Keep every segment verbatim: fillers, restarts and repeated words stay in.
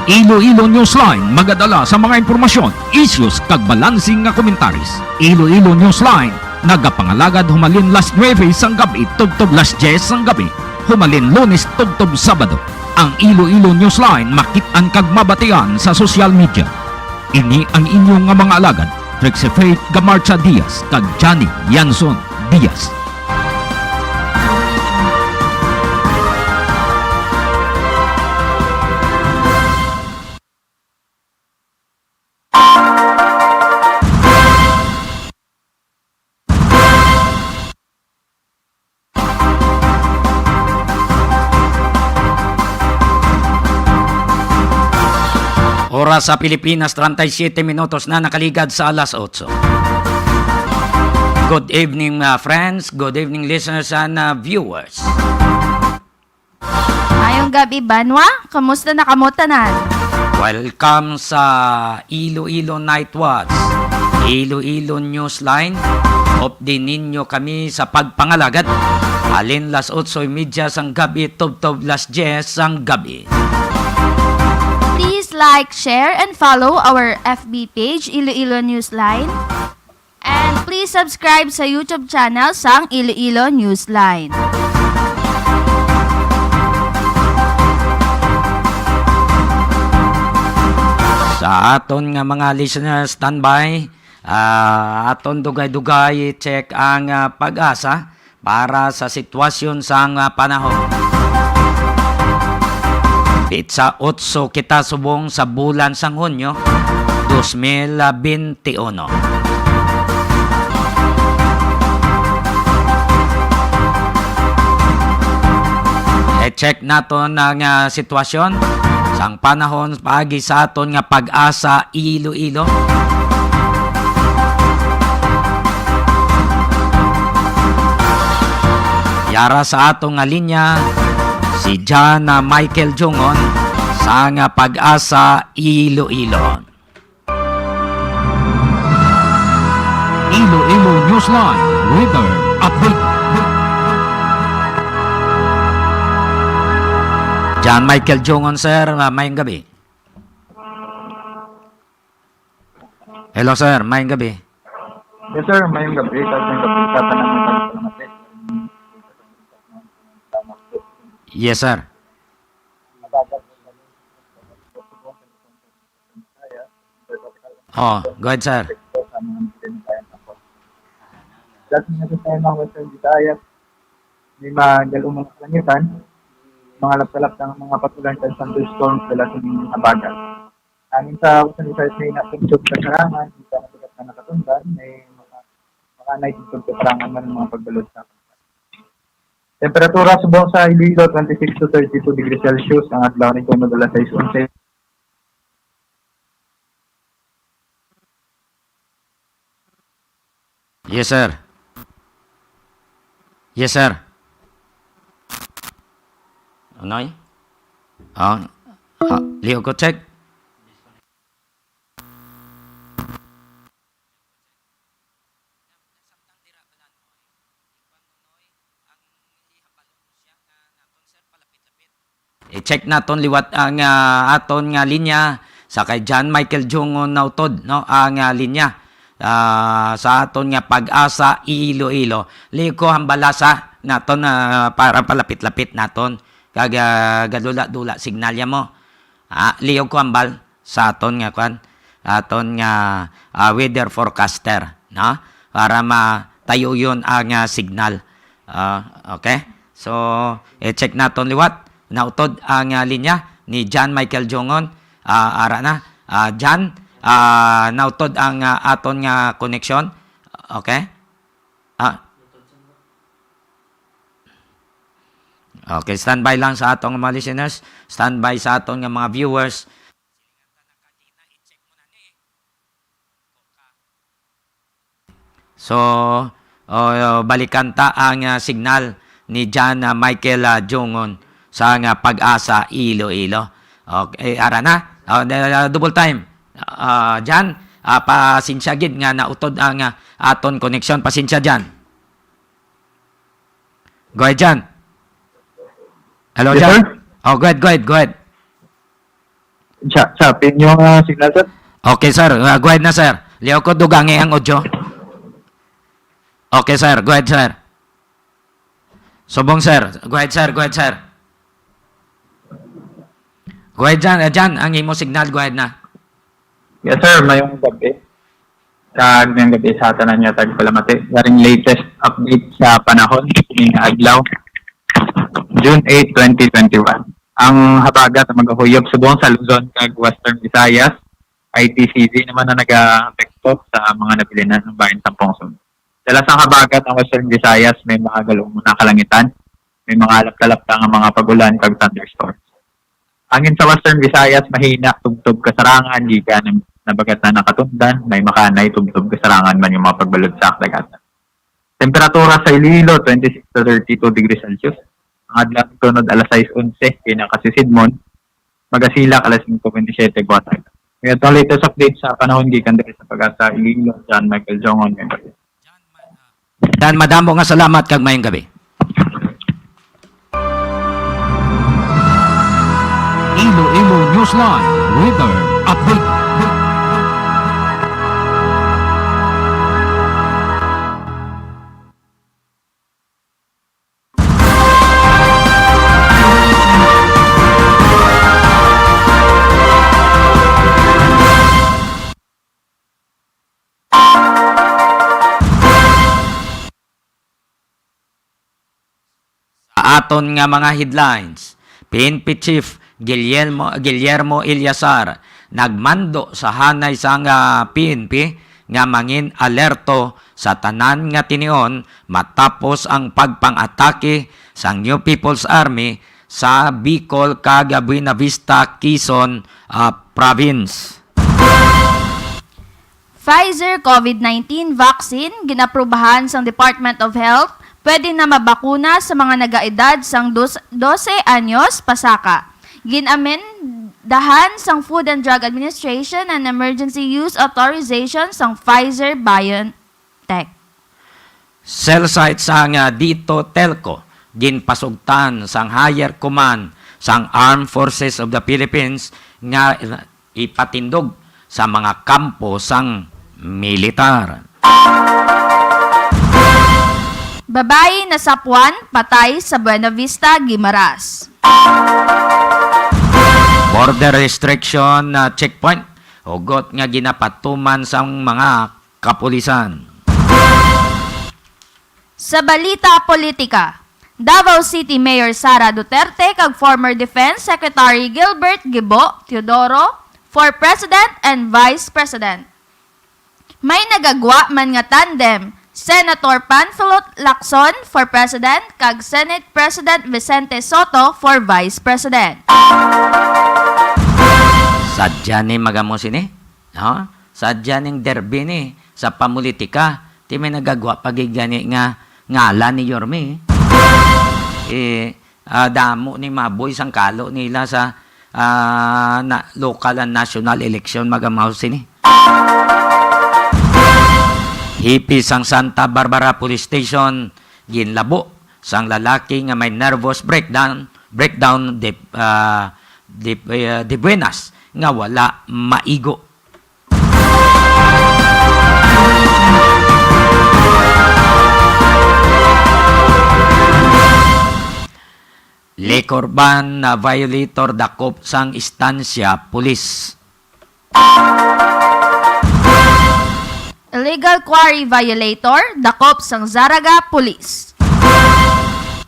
Iloilo Newsline magadala sa mga impormasyon, issues, kag balansing nga komentaris. Iloilo Newsline nagapangalagad humalin las nuebe sang gab-i tubtob las diyes sang gab-i, humalin Lunes tubtob Sabado. Ang Iloilo Newsline makit-an kag mabatian sa social media. Ini ang inyo nga mga alagad, Trixie Faith Gamarcha Diaz kag Johnny Yanson Diaz. Oras sa Pilipinas, treinta y siete minutos na nakaligad sa alas otso. Good evening, uh, friends. Good evening, listeners and, uh, viewers. Mayong gabi, banwa. Kamusta na kamo tanan? Welcome sa Iloilo Night Watch, Iloilo Newsline. Updi ninyo kami sa pagpangalagad. Halin las otso y media sang gab-i, tubtob las diyes sang gab-i. Please like, share, and follow our F B page, Iloilo Newsline. And please subscribe sa YouTube channel sang Iloilo Newsline. Sa aton nga mga listeners, standby, ah, aton dugay-dugay i-check ang, ah, PAGASA para sa sitwasyon sang, ah, panahon. Petsa otso kita subong sa bulan sang Hunyo, dos mil bente uno. I-check naton ang, ah, sitwasyon sang panahon paagi sa aton nga PAGASA Iloilo. Yara sa ato nga linya si John, ah, Michael Jungon sang, ah, PAGASA Iloilo. Iloilo Newsline Weather Update. John Michael Jungon, sir, ah, mayong gabi. Hello, sir. Mayong gabi. Yes, sir. Mayong gabi. Mayong gabi sa tanan nga taga-subaybay. Yes, sir. Oh, go ahead, sir. Dati nga sa tayo ng Western Visayas, may mga galumang kalangitan, mga lapta-lapta nga mga patulan sa thunderstorms dala sa mga habagat. Hangin sa Western Visayas may inatong sa karangan, hindi pa nabigat na nakatundan, may mga, mga night sa karangan man ang mga pagbalod sa temperatura subong sa Iloilo, twenty-six to thirty-two degrees Celsius, ang adlaw ni Tono dala sais onse. Yes, sir. Yes, sir. Unoy? Oh, ah, liog ko, check. I-check naton liwat ang, ah, aton nga linya sa kay John Michael Jungon nautod, no, ang, ah, linya, ah, sa aton nga PAGASA Iloilo. Liog ko hambal sa naton, ah, para palapit-lapit naton kag, ah, gadula-dula signal ya mo. Ah, liog ko hambal sa aton nga kwan, aton nga, ah, weather forecaster, no? Para matayuyon ang, ah, signal. Ah, okay? So, i-check naton liwat. Nautod ang, ah, linya ni John Michael Jungon. Ah, ara na. Ah, John, ah, nautod ang, ah, aton nga connection. Okay? Ah. Okay, standby lang sa aton nga mga listeners. Standby sa aton nga mga viewers. So, oh, balikan ta ang, ah, signal ni John, ah, Michael, ah, Jungon sa nga PAGASA Iloilo. Okay, ara na. Oh, da-, da-, double time. Ah, John, ah, pasensya gid nga nautod ang, ah, aton connection. Pasensya, John. Go ahead, John. Hello, Yes, John. sir. Oh, go ahead, go ahead, go ahead. Sa, sa, pin yung, ah, signal, sir? Okay, sir. Ah, go ahead na, sir. Liyaw ko dugangi ang audio. Okay, sir. Go ahead, sir. Subong, sir. Go ahead, sir. Go ahead, sir. Go ahead, Jan. Ah, Jan, ang imo signal. Go ahead na. Yes, sir. Mayong gabi. Kag mayong gabi sa tanan nga tagpalamati. Yaring latest update sa panahon, ining adlaw, June eight, twenty twenty-one. Ang habagat ang magahuyop subong sa Luzon kag Western Visayas, I T C Z naman na nagaapekto sa mga nabilinan ng bayan sa Pongson. Dala sang habagat ang Western Visayas, may mga galong na kalangitan, may mga alap-talapta nga mga pag-ulan kag thunderstorms. Hangin sa Western Visayas, mahina, tubtob kasarangan, gikan ang nabagat na nakatundan, may makanay, tubtob kasarangan man yung mga pagbalod sa dakatan. Temperatura sa Iloilo, twenty-six to thirty-two degrees Celsius. Ang adlaw tunod alas sais onse, pinakasisidmon, magasilak alas singko bentisiete buhat. May atong latest update sa panahon gikan diri sa Pag-asa Iloilo, John Michael Jongon, may balita. Dan, madamo nga salamat kag mayong gabi. Iloilo Newsline Weather Update. Sa aton nga mga headlines, P N P Chief Guillermo, Guillermo Eleazar nagmando sa hanay sang, ah, P N P nga mangin alerto sa tanan nga tinion matapos ang pagpang-atake sang New People's Army sa Bicol kag Buenavista, Quezon, ah, Province. Pfizer COVID nineteen vaccine ginaprubahan sang Department of Health, pwede na mabakuna sa mga nagaedad sang dos-, dose anyos pasaka. Gin-amendahan sang Food and Drug Administration ang emergency use authorization sang Pfizer-BioNTech. Cell site sang, ah, Dito Telco ginpasugtan sang Higher Command sang Armed Forces of the Philippines nga ipatindog sa mga kampo sang militar. Babayi nasapuan patay sa Buenavista, Guimaras. Border restriction na checkpoint, hugot nga ginapatuman sang mga kapulisan. Sa balita politika, Davao City Mayor Sara Duterte kag former Defense Secretary Gilbert Gibo Teodoro for President and Vice President. May nagagwa man nga tandem, Senator Panfilo Lacson for President kag Senate President Vicente Sotto for Vice President. Sadya ni magamo sini, no? Sadya ning derby ni sa pamulitika. Ti may nagagwa pa gid gani nga ngalan ni Yorme. Eh, ah, damo ni maboy sang kalo nila sa, ah, na, local and national election, magamaw sini. Hipi sang Santa Barbara Police Station, ginlabo sang lalaki nga may nervous breakdown, breakdown de, ah, de, ah, de buenas nga wala maigo. Liquor ban na violator dakop sang Estancia Police. Illegal quarry violator dakop sang Zarraga Police.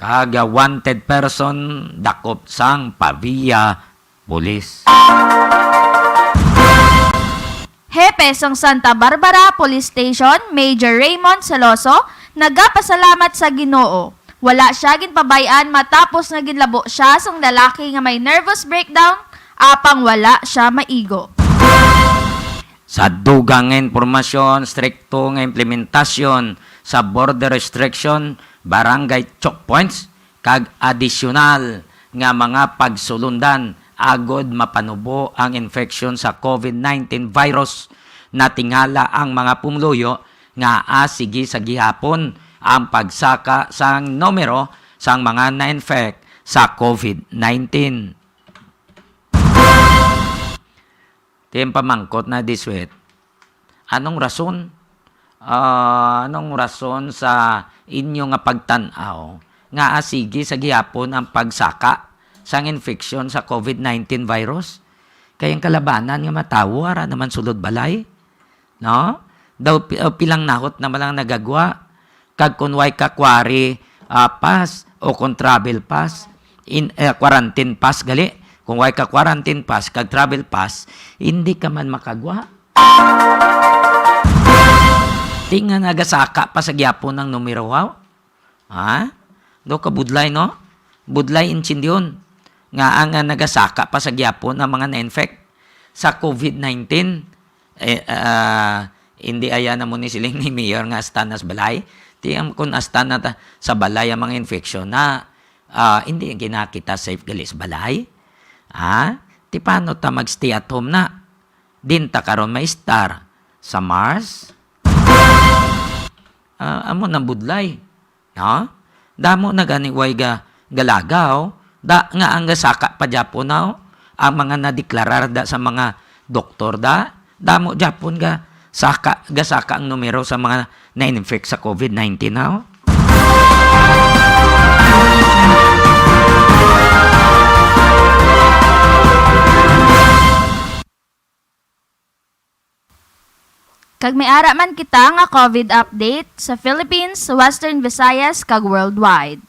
Kag wanted person dakop sang Pavia Police. Hepe sang Santa Barbara Police Station, Major Raymond Celoso, nagapasalamat sa Ginoo. Wala sia ginpabay-an matapos nga ginlabo sia sang lalaki nga may nervous breakdown, apang wala sia maigo. Sa dugang nga impormasyon, strikto nga implementasyon sa border restriction, barangay choke points, kag adisyonal nga mga pagsulundan agod mapanubo ang infeksyon sa COVID nineteen virus. Natingala ang mga pumuluyo nga asigi sa gihapon ang pagsaka sang numero sang mga na-infect sa COVID nineteen. Ti ang pamangkot na disiwit, anong rason? Ah, anong rason sa inyo nga pagtan-aw nga asigi sa gihapon ang pagsaka sang infeksyon sa covid nineteen virus? Kay ang kalabanan nga matawo ara naman sulod balay, no? Daw pi-, uh, pilang nahot na lang nagagwa. Kag kung way ka quari, ah, pass o kung travel pass, in, eh, quarantine pass gali, kung way ka quarantine pass kag travel pass, hindi ka man makagwa. Ti nga nagasaka pa sa gyapon ang numero, haw? Ha? Do ka budlay, no? Budlay intindihon nga ang, ah, nagasaka pa sa gyapon ang mga na-infect sa covid nineteen. Eh, ah, hindi aya na mo ni siling ni Mayor nga hasta na sa balay. Ti ang kun hasta na ta, sa balay ang mga infection na, ah, hindi gina kita safe gali sa balay. Ha? Ti paano ta mag-stay at home na? Din ta karon ma-star sa Mars? Ah, amo nang budlay, no? Damo na gani way ga-, galagaw, da, nga ang gasaka pa gyapon, no? Ang mga nadeklarar da sa mga doktor da, damo gyapon ga saka, gasaka ang numero sa mga na-infect sa covid nineteen, no? Kag may ara man kita nga covid update sa Philippines, Western Visayas, kag worldwide.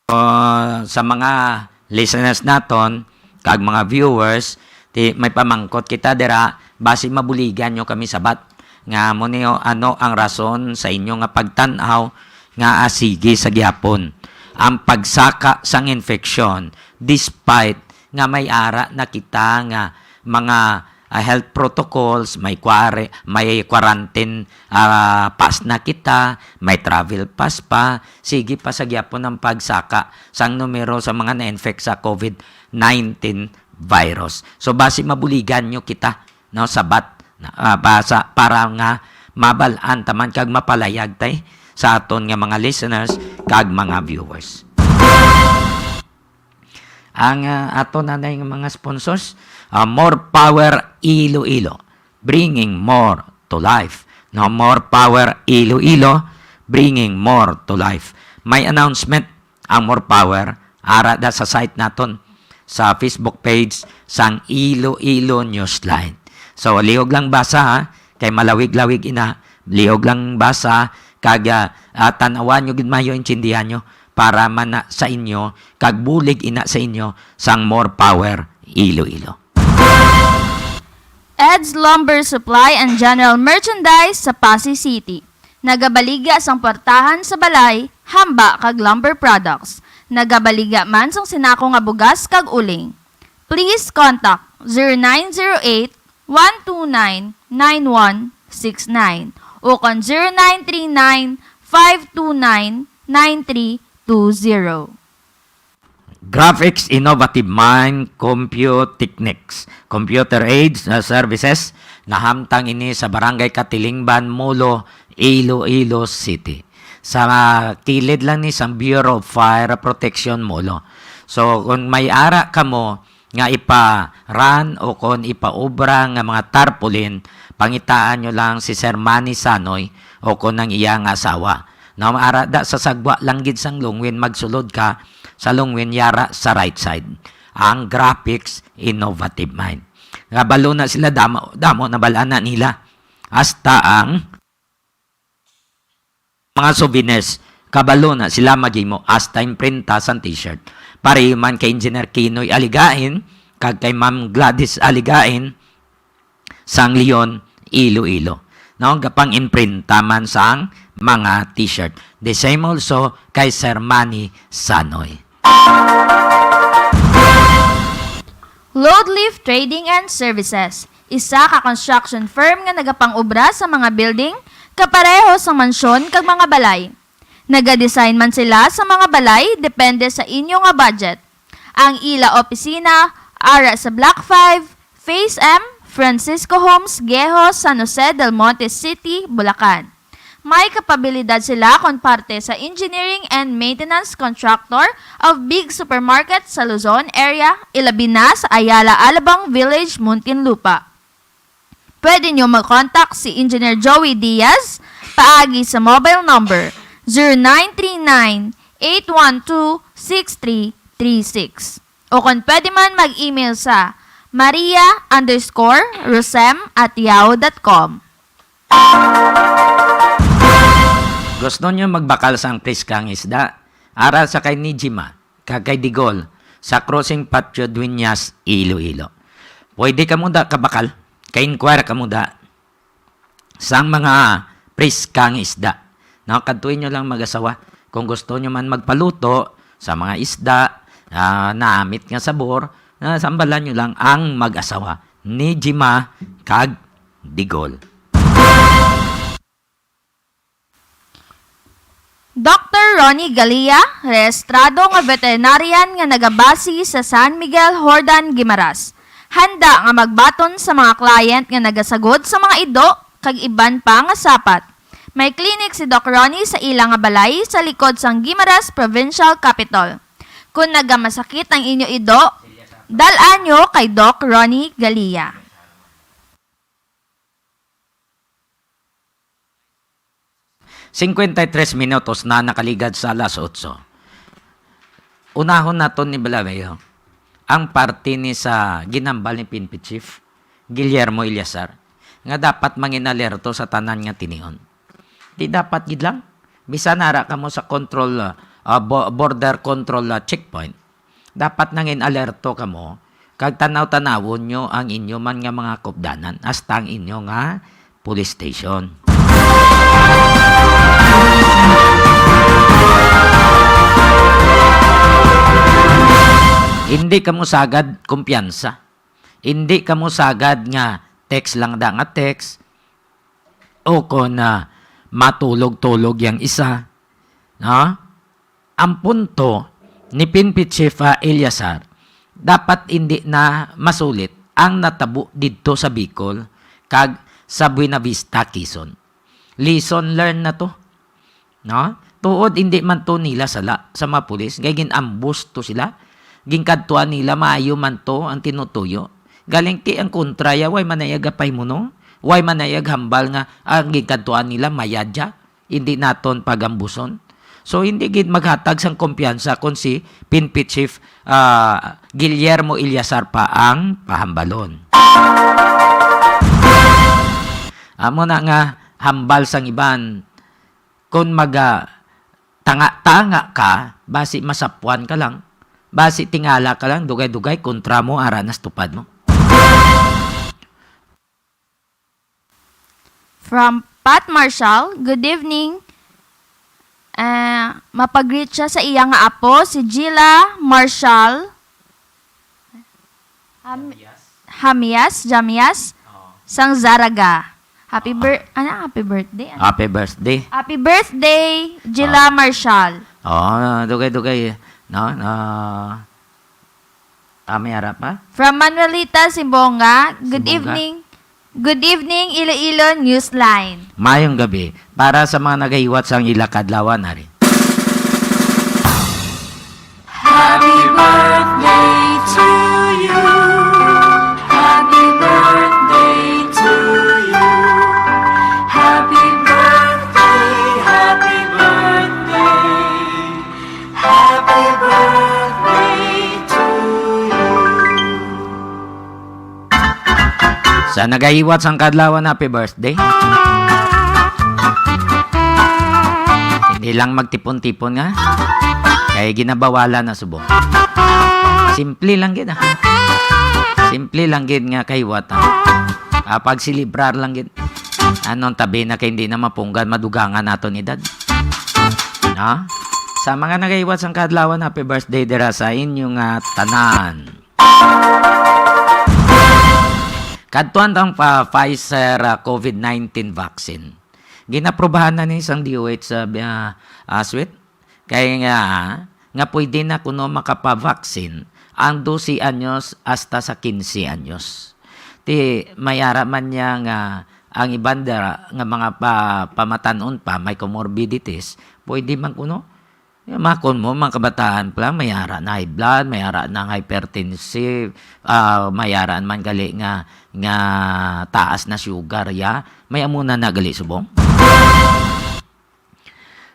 Ah, sa mga listeners naton, kag mga viewers, ti-, may pamangkot kita dira, basi mabuligan nyo kami sabat. Nga mo niyo, ano ang rason sa inyo nga pagtan-aw nga asigi sa gihapon ang pagsaka sang infeksyon despite nga may ara na kita nga mga, ah, health protocols, may kware-, may quarantine, ah, pass na kita, may travel pass pa, sige pa sa gyapon ang pagsaka sang numero sa mga na-infect sa covid nineteen virus. So, basi mabuligan nyo kita, no, sabat, na, ah, pa-, sa, para nga mabal-an ta man kag mapalayag tay sa aton nga mga listeners kag mga viewers. Ang, ah, ato nanay nga mga sponsors, ah, More Power Iloilo, bringing more to life. No, More Power Iloilo, bringing more to life. May announcement ang More Power, ara da sa site naton, sa Facebook page sang Iloilo Newsline. So, lihog lang basa, ha, kay malawig-lawig ina, lihog lang basa, kag, ah, ah, tan-awan nyo gid maayo, intindihan nyo, para man na sa inyo, kag bulig ina sa inyo, sang More Power Iloilo. Ed's Lumber Supply and General Merchandise sa Passi City. Nagabaligya sang puwertahan sa balay, hamba kag lumber products. Nagabaligya man sang sinako nga bugas kag uling. Please contact zero nine zero eight, one two nine, nine one six nine o kon zero nine three nine, five two nine, nine three two zero. Graphics Innovative Mind Computechnics, computer aids, uh, services, nahamtang ini sa Barangay Katilingban, Molo, Iloilo City. Sa kilid lang ni sang Bureau of Fire Protection, Molo. So, kung may ara kamo nga ipa-run o kon ipaobra nga mga tarpaulin, pangitaan nyo lang si Sir Manny Sanoy o kon ang iya nga asawa. No, ara da sa sagwa lang gid sang Longwin, magsulod ka sa Longwin, yara sa right side. Ang Graphics Innovative Mind. Kabalo na sila, damo, damo na bal-an na nila. Hasta ang mga souvenirs, kabalo na sila maghimo, hasta imprinta sang t-shirt. Pareho man kay Engineer Kinoy Aligain, kag kay Ma'am Gladys Aligain, sang Leon, Iloilo. No, gapang-imprinta man sang mga t-shirt. The same also kay Sir Manny Sanoy. Load Lift Trading and Services, isa ka construction firm nga nagapang-obra sa mga building, kapareho sa mansyon kag mga balay. Nagadesign man sila sa mga balay, depende sa inyo nga budget. Ang ila opisina ara sa Block five, Phase M, Francisco Homes, Guejo, San Jose del Monte City, Bulacan. May kapabilidad sila kon parte sa engineering and maintenance contractor of big supermarket sa Luzon area, ilabi na sa Ayala Alabang Village, Muntinlupa. Pwede nyo mag-contact si Engineer Joey Diaz paagi sa mobile number zero nine three nine, eight one two, six three three six. O kung pwede man, mag-email sa maria underscore rosem at yahoo dot com. Gusto nyo magbakal sang priskang isda? Ara sa kay Nijima, kag kay Digol, sa Crossing Patio Dueñas, Iloilo. Pwede kamo da kabakal, ka-inquire kamo da sang mga priskang isda. No, kadtuin nyo lang mag-asawa. Kung gusto nyo man magpaluto sa mga isda, ah, naamit nga sabor, ah, sambalan nyo lang ang mag-asawa ni Jima kag Digol. Doktor Ronnie Galia, rehistrado nga veterinarian nga nagabase sa San Miguel, Jordan, Guimaras. Handa nga magbaton sa mga client nga nagasagod sa mga ido kag iban pa nga sapat. May clinic si Doc Ronnie sa ila nga balay sa likod sang Guimaras Provincial Capitol. Kung nagamasakit ang inyo ido, dal-an nyo kay Doc Ronnie Galia. Cincuenta y tres minutos na nakaligad sa alas otso. Unahon naton ni Balabayo ang parte ni sa ginhambal ni P N P Chief Guillermo Eleazar nga dapat mangin-alerto sa tanan nga tinion. Di dapat gid lang. Bisan ara kamo sa control, ah, bo-, border control, ah, checkpoint, dapat nangin-alerto kamo kag tanaw-tanawon nyo ang inyo man nga mga kupdanan, hasta ang inyo nga police station. Hindi kamo sagad kumpiyansa. Hindi kamo sagad nga text lang da nga text, o kon, ah, matulog-tulog yang isa, no? Ang punto ni P N P Chief, ah, Eleazar, dapat indi na masulit ang natabo didto sa Bicol kag sa Buenavista, Quezon. Lesson learned na to. No? Tuod, hindi man to nila sala sa mga pulis. Kay gin-ambush to sila. Ginkadtuan nila, maayo man to ang tinutuyo. Galing ti ang kontra ya, way man na iya gapahimo, no? Way man na iya hambal nga ang ginkadtuan nila mayad ya. Hindi naton pagambuson. So, hindi gid maghatag sang kumpiyansa kon si P N P Chief, ah, Guillermo Eleazar pa ang pahambalon. Amo na nga hambal sang iban, kon maga tanga-tanga ka, basi masapwan ka lang, basi tingala ka lang, dugay-dugay, kontra mo, ara nas tupad mo. From Pat Marshall, good evening. Ah, mapag-greet siya sa iya nga apo, si Gila Marshall. Ham-, Jamias? Hamias, Jamias, Oo. Sang Zaraga. Happy Oo. bir-, ano, happy birthday? Ano? Happy birthday. Happy birthday, Gila Oo. Marshall. Oo, dugay-dugay, no? No. Ah, may ara pa? From Manuelita Simbonga, good Simbonga. evening. Good evening, Iloilo Newsline. Mayong gabi. Para sa mga nagahiwat sang ila kadlawan, ari. Happy birthday to you. Happy birthday to you. Happy birthday, happy birthday. Happy birthday to you. Sa nagahiwat sang kadlawan, happy birthday. Hindi lang magtipon-tipon nga. Kay ginabawalan na subong. Simple lang gid, ah. Simple lang gid nga kahiwat, ah. Ah, pagselebrar lang gid. Anong tabi na kay hindi na mapunggan, madugangan naton edad. No? Sa mga nagahiwat sang kadlawan, happy birthday dira sa inyo nga tanan. Kadtuan tang pa Pfizer, ah, COVID nineteen vaccine. Ginaprobahan na ni sang D O H sa, ah, ah, sweet. Kay nga, nga pwede na kuno makapavaksin ang dose anyos hasta sa quince anyos. Ti, may ara man niya nga, ang iban dira nga mga pa-, pamatan-on pa, may comorbidities, pwede man kuno. Makon mo, mga kabataan pa lang, may ara na high blood, may ara na hypertensive, ah, may ara man gali nga, nga taas na sugar, ya. May amo na na gali subong.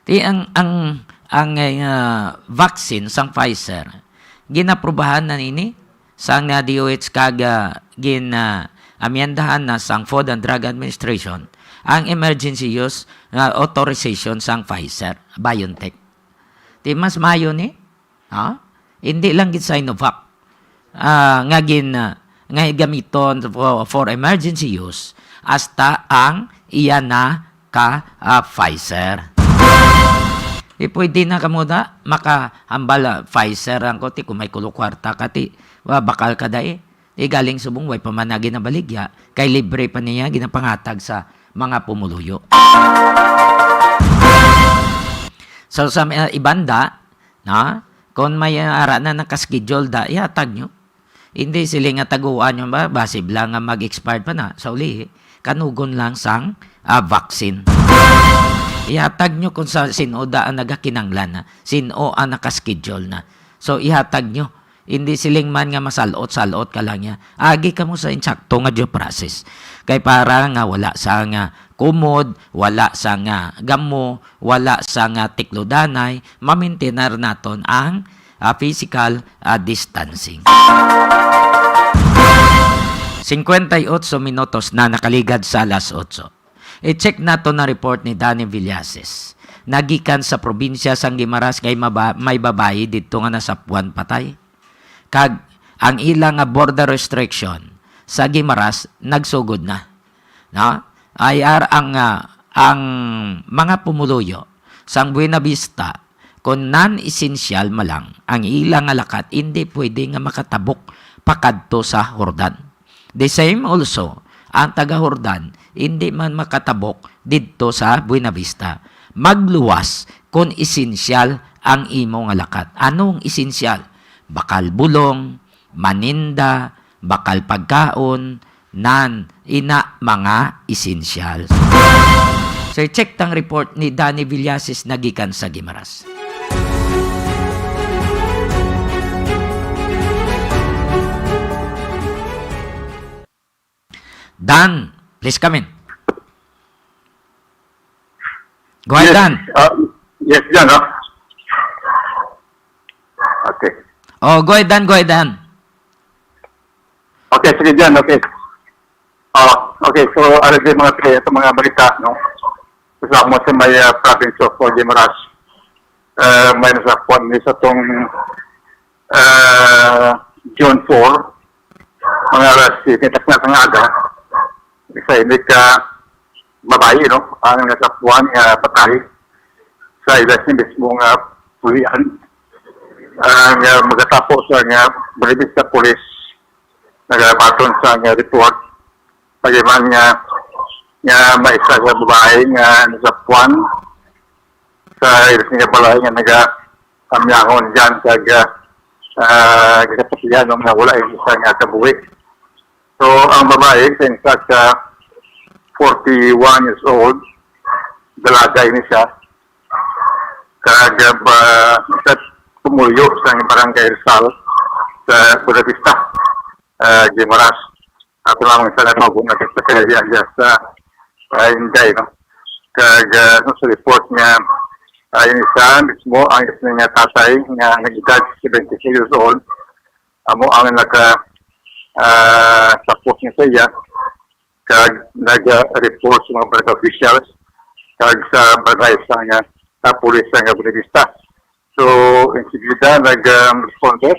Ti ang, ang, ang, ah, vaccine sang Pfizer, ginaprubahan na nini sang, ah, D O H kag, ah, gin, ah, amyendahan na sang Food and Drug Administration ang emergency use nga authorization sang Pfizer BioNTech. Ti mas maayo ni, ha? Hindi lang gid Sinovac, ah, nga gin, ah, nga gamiton for, for emergency use, hasta ang iya na ka, ah, Pfizer. Di pwede na kamo da, makahambal, ah, Pfizer ang ko, ti kung may kulo kwarta ka, ti, wa, bakal ka dai. Di galing subong, way pa man na ginabaligya, kay libre pa niya ginapangatag sa mga pumuluyo. So, sa, ah, ibanda, na, kung may, ah, ara na nakaschedule da, ihatag nyo. Hindi sila nga taguan nyo ba, basi bala nga mag-expired pa na, sa ulihi, kanugon lang sang, ah, vaccine. Ihatag nyo kung sa sino da ang nagakinanglan na, sino ang nakaschedule na. So, ihatag nyo. Hindi siling man nga masalot-salot ka lang niya. Agi kamo sa insakto nga due process. Kay para nga wala sa nga kumod, wala sa nga gamo, wala sa nga tiklodanay, mamintinar naton ang, ah, physical, ah, distancing. Cincuenta y ocho minutos na nakaligad sa alas otso. I-check nato na report ni Danny Villasis. Nagikan sa probinsya sang Guimaras kay maba-, may babayi didto nga nasapuan patay. Kag ang ila nga border restriction sa Guimaras nagsugod na. No? I R ang, ah, ang mga pumuluyo sang Buenavista, kon non-essential man lang ang ila nga lakat, indi pwede nga makatabok pakadto sa Jordan. The same also, ang taga Jordan, indi man makatabok didto sa Buenavista. Magluwas kon esensyal ang imo nga lakat. Anong esensyal? Bakal bulong, maninda, bakal pagkaon, nan, ina mga esensyal. So, check tang report ni Danny Villasis nagikan sa Guimaras. Dan, please come in. Go ahead, Yes, Dan. uh, yes, Jan, no? Okay. Oh, go ahead, Dan. Go ahead, Dan. Okay, sige, Jan, okay. Ah, okay, so, ano din mga kaya itong mga balita, no? Sa mo sa may, ah, province of Guimaras, ah, may nasakuan ni sa tong, ah, June four, mga alas siyete na nga aga, isa ini ka babayi, no? Ang nasakuan nga patay sa ila sa mismo nga pulian. Ang, ah, magatapo sa nga Buenavista Police, nagabaton sa nga report, pagiman nga, nga may isa ka babayi nga nasapuan sa ila nga balay nga naga-, amyahon dyan kag, ah, ah, ginapatihan nga wala yung isa nga kabuhi. So, ang babayi, sa insa ka forty-one years old, dalaga ini siya. Kag, ah, ba, sa pumuluyo sa barangay Rizal sa Buenavista, ah, Guimaras. Ako lamang sa natago na sa kaya sa, ah, Inday, no? Kag, ah, no, sa report nga, ah, yung isa mismo, ang isa nga tatay nga nag-edad seventy-three years old, amo ang naka, ah, tapos niya sa iya, kag nag-report sa mga barangay officials, kag sa barangay sa nga, sa pulis sa nga Buenavista. So, enseguida nag, um, responder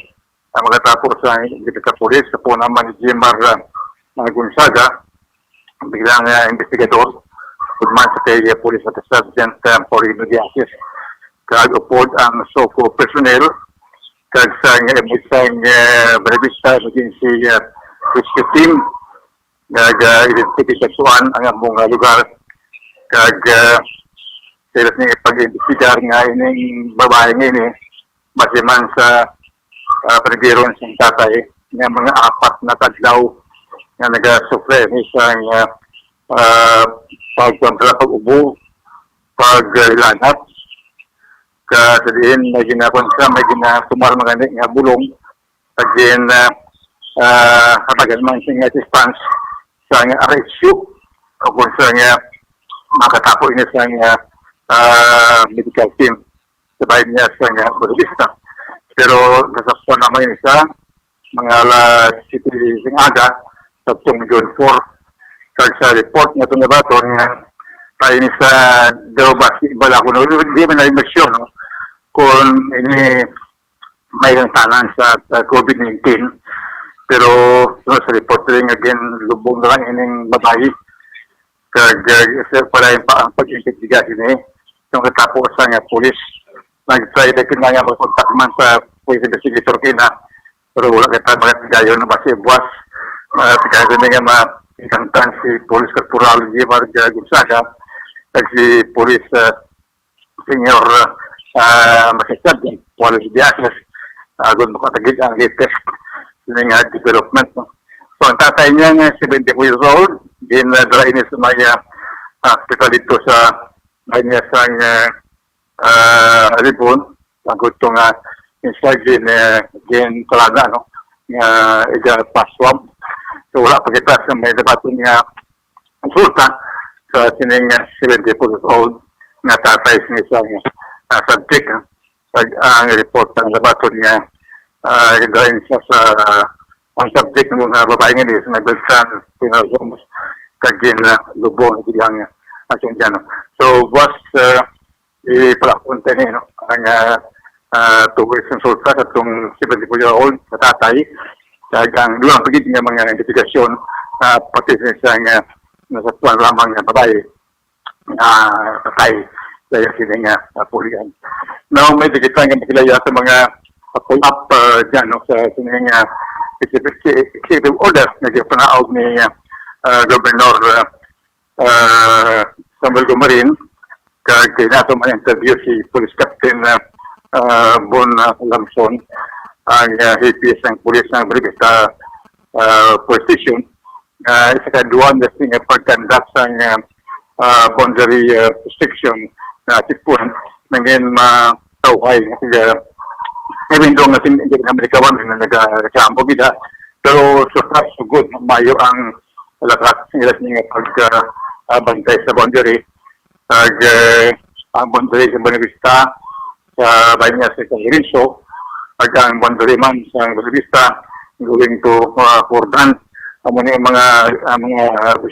ang mga tapo sa Buenavista Police, sa po naman ni Jimar, uh, Gonzaga, bilang, uh, investigador, ugman sa kay, uh, Police Master Sergeant, uh, Paulino Diasis. Kag upod ang SOCO personnel, kag sa nga, sa nga, uh, Buenavista Emergency, uh, Rescue Team, nag, ah, identify sa kuan ang among, ah, lugar. Kag, ah, sa ilas nga pag-imbestigar nga ining babae nga ini, base man sa, ah, panigiron sa tatay, nga mga apat na kadlaw nga nagasufre ni sa, ah, ah, pag, pag, pag-ubo, pag, ah, lanat, ka sa diin may ginakuan sa, may ginatumar man gani nga bulong, again, ah, ah, hatagan man siya nga assistance sa nga R S U, o kung sa nga makatapo ini sa nga, ah, medical team sa bahin niya sa nga motorista. Pero nasakpan naman ini sa mga alas siyete sing aga sa tong June four. Kag sa report nga itong nabaton nga tayo ni sa daw ba si Balaco, no? Di man na sure, no? Kung ini may tanan sa, sa COVID nineteen. Pero, no, sa report rin nga ginlubong na lang ining babayi. Kag, uh, sa pala yung pa, ang pag-imbestiga sini, yung katapos sa nga pulis, nag-try na kina nga mag-contact man sa police investigator kina, pero wala kita magatigayon na basi buwas. Uh, tigayon na nga ma-, ikangtan si Police Corporal Jimar Gonzaga, kag si Police, uh, Senior, uh, Magistrate Juan Luis Diaz, uh, kung makatagid ang latest nga development, no? So, ang tatay niya nga seventy-four years old, ginadala ini sa may, uh, hospital dito sa may niya sang, uh, uh, Libon, ang gusto nga inside din, uh, din talaga, no? Nga ija paswam. So, wala pa kita sa may dapat nga resulta sa sining, uh, seventy-four years old nga tatay sa isang, uh, subject, uh, pag ang report ang labaton nga, uh, galing siya sa, uh, ang subject ng mga babae nga is nagbilsan, pinasomos, kagin na lubong, ilang, uh, action dyan. So, was, uh, ipalakunta ni, no, ang, uh, uh, tuwis ng sulta sa itong seventy-four year old na tatay, sa ang dulang pagid nga mga investigasyon, uh, pati sa isang, uh, nasa tuwan lamang nga babae, ah, patay sa iya sini nga, ah, pulian. Now, may digital nga makilaya sa mga, ah, pull-up, ah, dyan, no, sa sini nga executive, executive order nga gipanaog ni, ah, ah, Governor, ah, ah, Samuel Gumarin, kag nato man interview si Police Captain, ah, ah, Bon, ah, Lamson, ang, ah, hepe sang pulis ng Barangay, ah, Police Station, ah, isa ka duwan na sini nga pag-conduct sang, ah, ah, boundary, ah, restriction na checkpoint, nangin matawhay, ah, even though nga sin-, hindi na Amerikawan na nagareklamo gid, pero so far, so good, mayo ang lakas nila sini nga pag, ah, ah, bantay sa boundary. Kag, eh, ang boundary sa Buenavista, sa bahin niya sa San Lorenzo, kag ang boundary man sa Buenavista, going to, uh, Jordan, amo ni mga, ang mga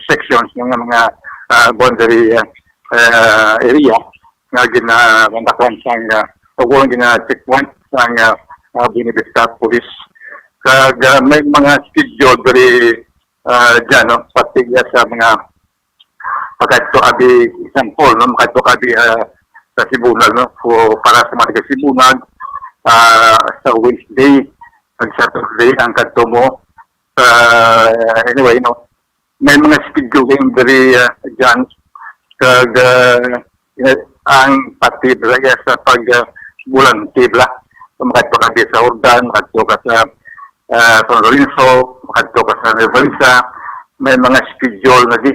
sections, mga, mga, ah, boundary, ah, ah, area nga ginabantakan sang, ah, o kung gina-checkpoint sang, ah, ah, Buenavista Police. Kag, ah, may mga schedule diri, ah, dyan, no? Pati sa mga pagkadto abi, example, no, makadto ka abi, ah, sa Sibunag, no, for, para sa mga taga Sibunag, ah, sa Wednesday, pag Saturday ang kadto mo. Ah, anyway, no, may mga scheduling diri, ah, dyan. Kag, ah, ang pati bala sa pag, ah, bulante bala. So, makadto ka abi sa Jordan, makadto ka sa, ah, San Lorenzo, makadto ka sa Nueva Ecija, may mga schedule na di.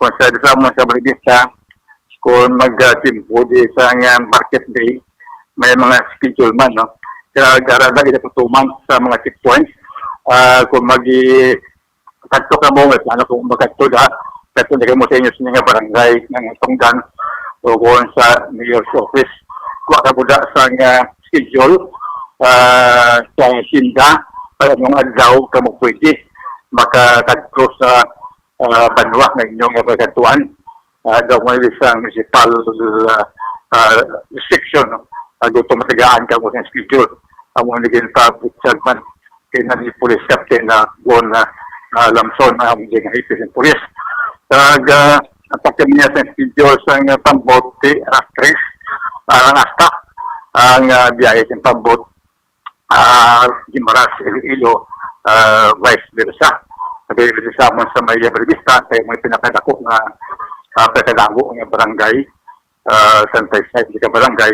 Kung sa, sa mo sa Buenavista, kung mag, ah, timpo di sa nga market day, may mga schedule man, no? Kaya garada ila tutuman sa mga checkpoints. Ah, kung mag-, kadto ka mo, may plano kung magkadto da, kadto na ka mo sa inyo sa nga barangay nga natungdan o kung sa mayor's office. Kuha ka mo da sa nga schedule, ah, sa sinda, para nung adlaw ka mo pwede makakadto sa, ah, banwa nga inyong pagkadtuan. Ah, daw may isang municipal, ah, ah, restriction, no? Ah, gusto matagaan ka mo sa schedule. Amo ni ginpabutyag man kay na ni Police Captain na Bon, ah, ah, Lamson, ah, ang ginahipis ng pulis. Kag, ah, ang pagkamiya sa schedule sa nga pambot, di, alas tres, ah, ang asta, ang, ah, biyahe sa pambot, ah, Guimaras, Iloilo, ah, vice versa. Sabi, sa mo sa may Buenavista, kaya may pinakadako nga, ah, pinakadako nga barangay, ah, Santa Isabel ka barangay.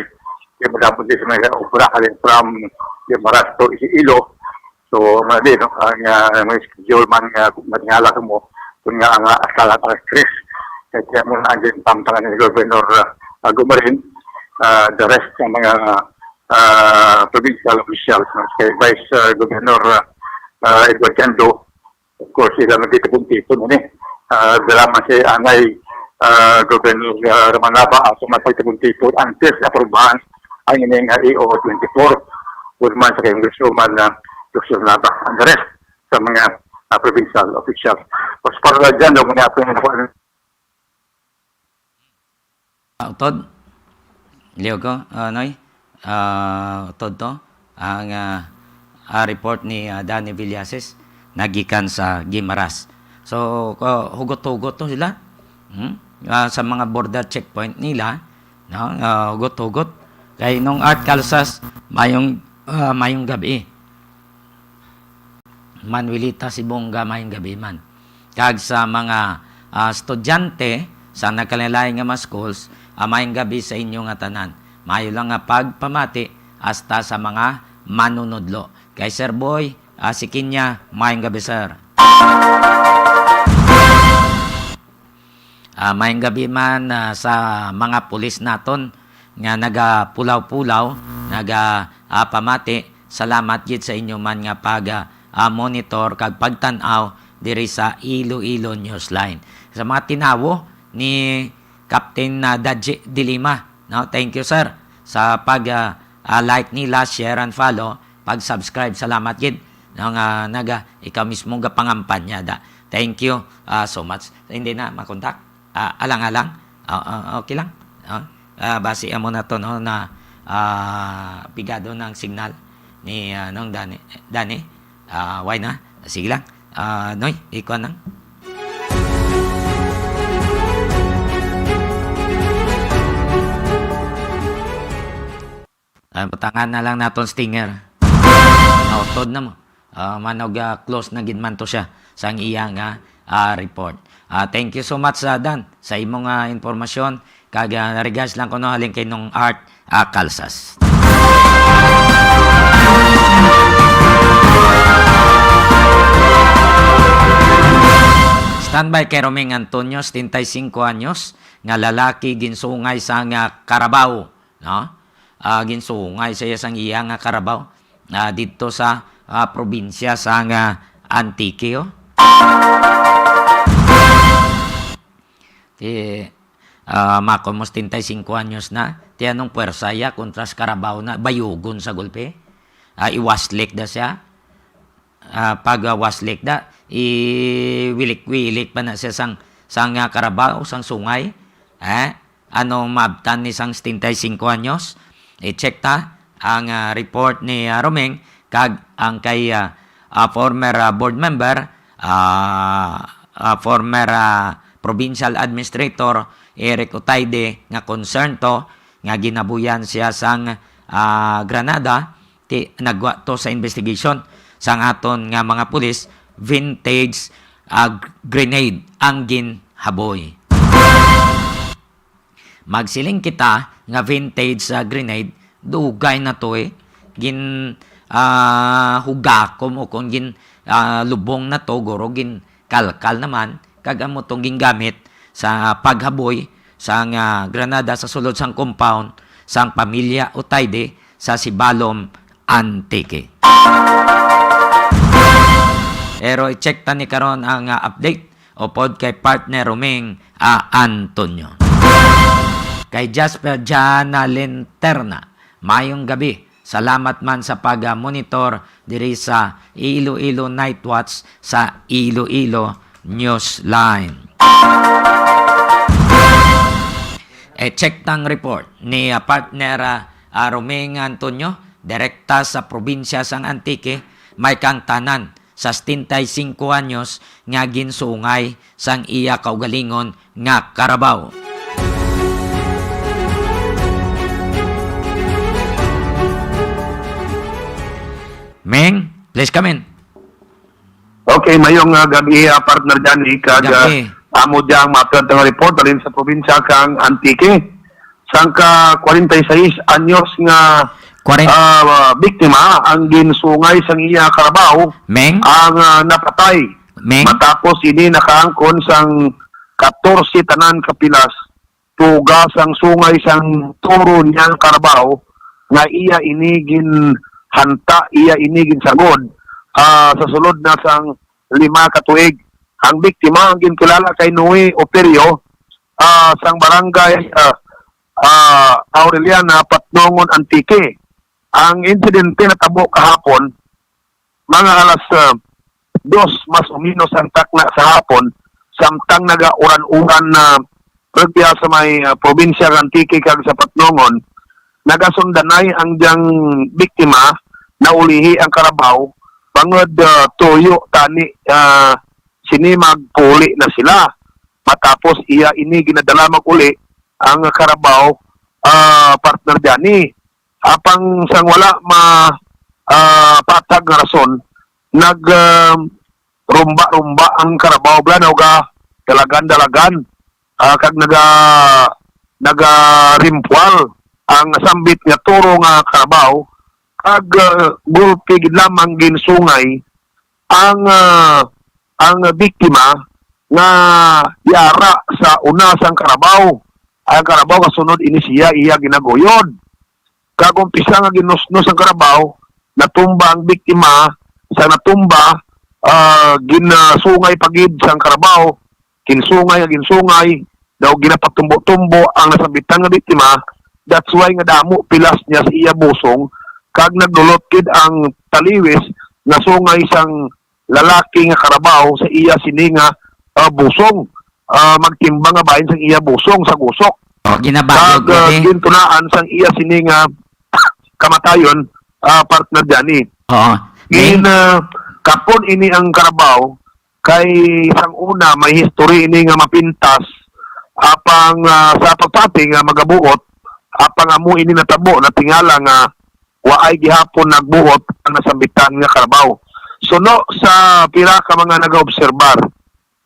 Kaya madapot din sa mga obra, halin from Guimaras to Iloilo. So, mga di, no? Ang, ah, may schedule man nga, matingala ka mo, kun nga ang, ah, sala alas tres. Kaya mo na ang ginpamtangan ni Governor, ah, ah, Gumarin, ah, the rest ng mga, ah, provincial officials, no? Kay Vice, ah, Governor, ah, ah, Edward Cando, of course, sila magtitipon-tipon, ano eh. Ah, dala man si Anay, ah, Governor, ah, Roman Laba, ato man pagtipon-tipon, until sa aprubahan ang ining, ah, E O twenty-four, human sa Congresswoman, ah, Lucio Laba, and the rest sa mga, ah, provincial officials. Tapos para lang dyan, daw muna ako yung Ah, utod. Liog ko, ah, Noy. Ah, utod to. Ang, ah, ah, report ni, ah, Danny Villasis nagikan sa Guimaras. So, ko, hugot-hugot to sila. Hmm? Ah, sa mga border checkpoint nila, no? Ah, hugot-hugot. Kay nung Art Calsas, mayong, ah, mayong gabi. Manuelita Sibonga, mayong gabi man. Kag sa mga, ah, estudyante sa nagkalain-lain nga mga schools, ah, mayong gabi sa inyo nga tanan. Maayo lang nga pagpamati hasta sa mga manunodlo. Kay Sir Boy, ah, si Kinya, mayong gabi, sir. Ah, mayong gabi man, ah, sa mga pulis naton nga nagapulaw-pulaw, naga, ah, pamati. Salamat gid sa inyo man nga pag, ah, ah, monitor kag pagtan-aw diri sa Iloilo Newsline. Sa mga tinawo ni Captain, ah, Daji Dilima, no? Thank you, sir, sa pag, ah, ah, like nila, share and follow, pag-subscribe. Salamat gid, no, nga naga, ikaw mismo gapangampanya da. Thank you, ah, so much. Hindi na makontak. Ah, alang-alang. Ah, ah, okay lang. Ah, ah, basi amo na to, no, na, ah, pigado ng signal ni, ah, nong Dani. Dani, ah, why na? Sige lang. Ah, Noy, ikuha nang. Ah, butangan na lang naton stinger. Nautod na mo. Ah, manog, ah, close na gid man to siya sang iya nga, ah, report. Ah, thank you so much, ah, Dan, sa imong, ah, impormasyon. Kag, ah, regards lang ko, no, halin kay nung Art, ah, Calsas. Standby kay Roming Antonio, setenta y cinco anyos, nga lalaki ginsungay sa nga karabaw, no? Ah, ginsungay sa iya sang iya nga karabaw, ah, didto sa, ah, probinsya sang Antique, oh. Ti, ah, makon mo setenta y cinco anyos na. Ti anong puwersa iya kontra sa karabaw na bayugon sa gulpi? Ah, iwaslik da siya. Ah, pag, ah, waslik da, iwilik-wilik pa na siya sang, sang, ah, karabaw, sang sungay. Eh? Ano maabtan ni sang setenta y cinco anyos? I-check ta ang, ah, report ni, ah, Roming kag ang kay, ah, ah, former, ah, board member, ah, ah, former, ah, provincial administrator Eric Otaide nga concern to nga ginabuyan siya sang, ah, granada, ti nagwa to sa investigation sang aton nga mga pulis, vintage, ah, grenade ang ginhaboy. Magsiling kita nga vintage sa grenade, dugay na to eh. Gin, ah, hugakom o kung gin, ah, lubong na to, guro gin kalkal naman, kag amo tong gingamit sa paghaboy sang granada sa sulod sang compound sang pamilya Otaide sa Sibalom, Antique. Pero i-check ta ni karon ang, ah, update upod kay partner Roming, ah, Antonio. Kay Jasper Jana Linterna, mayong gabi. Salamat man sa pag-monitor diri sa Iloilo Night Watch sa Iloilo Newsline. E, check tang report ni, ah, partner, ah, ah, Roming Antonio, direkta sa probinsya sang Antique, may kang tanan sa setenta y cinco anyos nga ginsungay sang iya kaugalingon nga karabaw. Meng, please come in. Okay, mayong, ah, gabi, ah, partner Johnny, kag, ah, gabi. Amo diyang maapil ang report halin sa probinsya kang Antique. Sang ka kwarenta y seis anyos nga, kwarenta, ah, biktima ang ginsungay sang iya karabaw, Meng? Ang, ah, napatay Meng? Matapos ini nakaangkon sang katorse tanan ka pilas, tuga sang sungay sang turo niya ang karabaw nga iya ini ginhanta, iya ini ginsagod, ah, sa sulod na sang lima ka tuig. Ang biktima ang ginkilala kay Noe Operio, ah, sang barangay, ah, ah, Aureliana, Patnongon, Antique. Ang insidente natabo kahapon, mga alas, ah, dos mas o menos ang takna sa hapon, samtang nagauran-uran na rugya sa may, ah, probinsya ng Antique kag sa Patnongon, nagasundanay ang diyang biktima na ulihi ang karabaw, bangod, ah, tuyo tani, ah, sini magpuli na sila. Matapos iya ini ginadala mag-uli ang karabaw, ah, partner Johnny. Apang sang wala ma, ah, patag nga rason, nag, ah, rumba-rumba ang karabaw, bla, naga dalagan-dalagan, ah, kag naga, nagarimpual ang sambit nga turo nga karabaw, kag, ah, gulpi gid lamang ginsungay ang, ah, ang biktima nga yara sa una sang karabaw. Ang karabaw kasunod ini siya iya ginaguyod. Kag umpisa nga ginusnos ang karabaw, natumba ang biktima. Sa natumba, ah, ginsungay pa gid sang karabaw, ginsungay nga ginsungay, daw ginapatumbo-tumbo ang nasambitan nga biktima. That's why nga damo pilas niya sa iya busong, kag nagdulot gid ang taliwis nga sungay sang lalaki nga karabaw sa iya sini nga, ah, busong. Ah, magtimbang nga bahin sang iya busong sa gusok. Oh, ginabayo Kag, ah, gid, eh. Gintunaan sang iya sini nga kamatayon, ah, partner Johnny. Oo. Gin, Ming, ah, kapon ini ang karabaw, kay sang una may history ini nga mapintas, apang, ah, sa pagpati nga magabuot, apang amo ini natabo, natingala nga waay gihapon nagbuot ang nasambitan nga karabaw. Suno sa pila ka mga nagaobserbar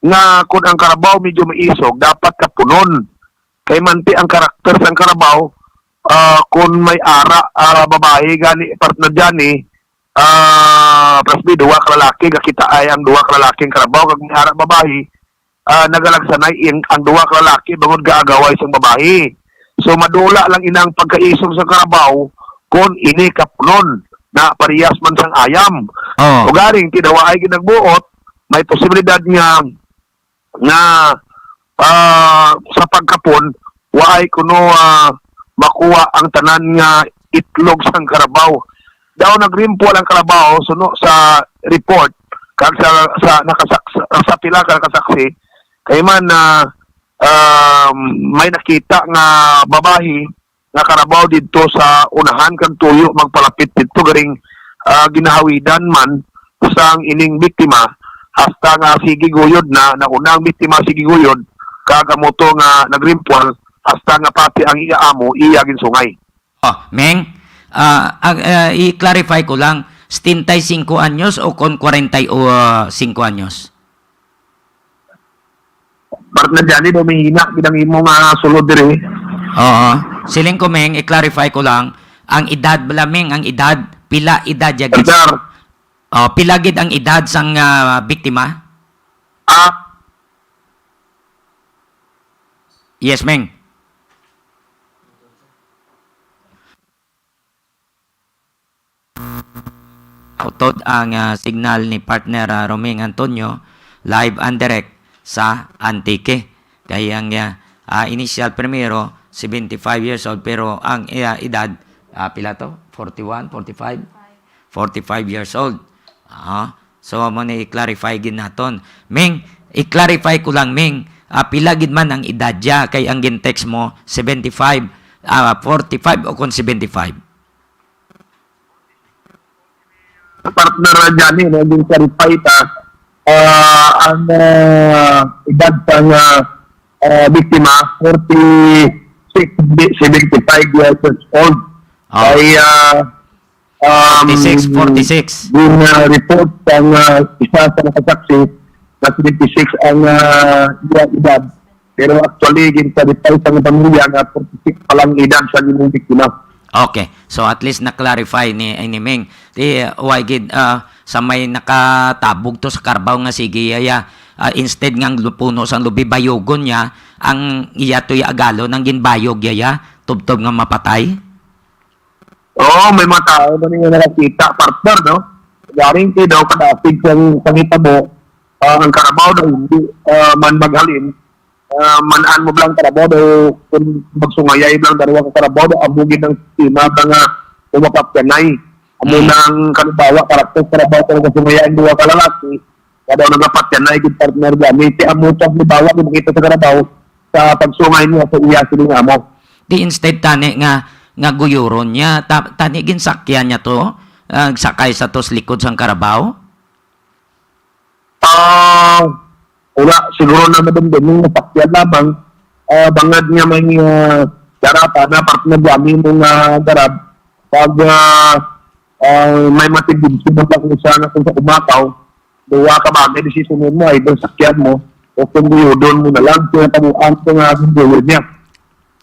nga kun ang karabaw medyo maisog, dapat kapunon. Kay manti ang karakter sang karabaw, ah, kun may ara, ah, babayi gani, partner Johnny, ah, plus may duha ka lalaki, gakita ay ang duha ka lalaki ang karabaw, kag may ara babayi, ah, nagalagsanay in, ang duha ka lalaki bangod gaagaway sang babayi. So, madula lang ina ang pagkaisog sa karabaw kon ini kapunon na parehas man sang ayam. Oh. Ugaring, ti daw ay ginagbuot, may posibilidad nga, nga, ah, sa pagkapon, waay kuno, ah, makuha ang tanan nga itlog sang karabaw. Daw nagrimpol ang karabaw suno sa report kag sa, sa nakasaks-, sa pila ka nakasaksi, kay man na, um, may nakita nga babayi nga karabaw didto sa unahan kag tuyo magpalapit didto, garing, ah, ginahawidan man sang ining biktima hasta nga sige guyod na, nauna ang biktima sige guyod, kag amo to nga nagrimpol hasta nga pati ang iya amo iya ginsungay. Oh, Meng, ah, ag-, ah, i-clarify ko lang, setenta y cinco anyos o kon kwarenta y cinco anyos? Partner Johnny, daw mahina gid ang imo nga sulod diri. Oo. Siling ko, Meng, i-clarify ko lang, ang edad bala, Meng, ang edad, pila edad ya gid? Sir. Oh, pila gid ang edad sang, ah, biktima? Ah. Yes, Meng. Utod ang, ah, signal ni partner, ah, Roming Antonio, live and direct sa Antique. Kay ang, ah, ah, initial primero, seventy-five years old, pero ang, ah, edad, ah, pila to? Forty-one, forty-five? Forty-five years old. Ah, so, amo ni i-clarify gid naton. Ming, i-clarify ko lang, Ming, ah, pila gid man ang edad ya? Kay ang gin-text mo, seventy-five, ah, forty-five o kon seventy-five? Partner Johnny, no, yung clarify ta, ah, ang, ah, edad sang, ah, ah, biktima, forty-six, seventy-five years old. Ah. Kay, ah, um, Forty-six, forty-six. Yung, ah, report sang, ah, isa sa nakasaksi na seventy-six ang, ah, iya edad. Pero actually, gin-clarify sang pamilya nga forty-six pa lang edad sa imong biktima. Okay. So, at least na-clarify ni, ni Ming. Di, uh, why gid, uh, sa may nakatabog to sa karabaw nga sige, yaya, ah, instead nga ang lu-, puno sang lubi, bayogon niya, ang iya to'y agalon, ang ginbayog, yaya, tubtob nga mapatay? Oo, may mga tao man nga nakakita, partner, no? Garing kay daw kadasig sang pangitabo, ah, ang karabaw daw hindi, ah, man maghalin, ah, man-an mo lang karabaw daw, kung magsungayay lang dalawa ka karabaw daw, amo gid ang sistema ba nga umapatyanay. Amo Mm. nang kalimbawa, karakter karabaw, kung magsungayay ang duha ka lalaki, kaya daw nagapatyanay gid, partner, gani. Ti amo sa halimbawa, gid makita sa karabaw, sa pagsungay niya sa iya sining amo. Di instead tani nga, nga guyuron niya, ta-, tani ginsakyan niya to, ah, sakay sa tos likod sang karabaw? Ah, wala, siguro na madumdum yung nasakyan lamang, ah, bangad nga may, ah, darata na partner gani mo nga darab, pag, ah, ah, may matindid sila kung sa, kung sa umakaw, duwa ka bagay, desisyonon mo, either sakyan mo, o kung guyudon mo na lang, kung tabuan ko nga ang guyod niya.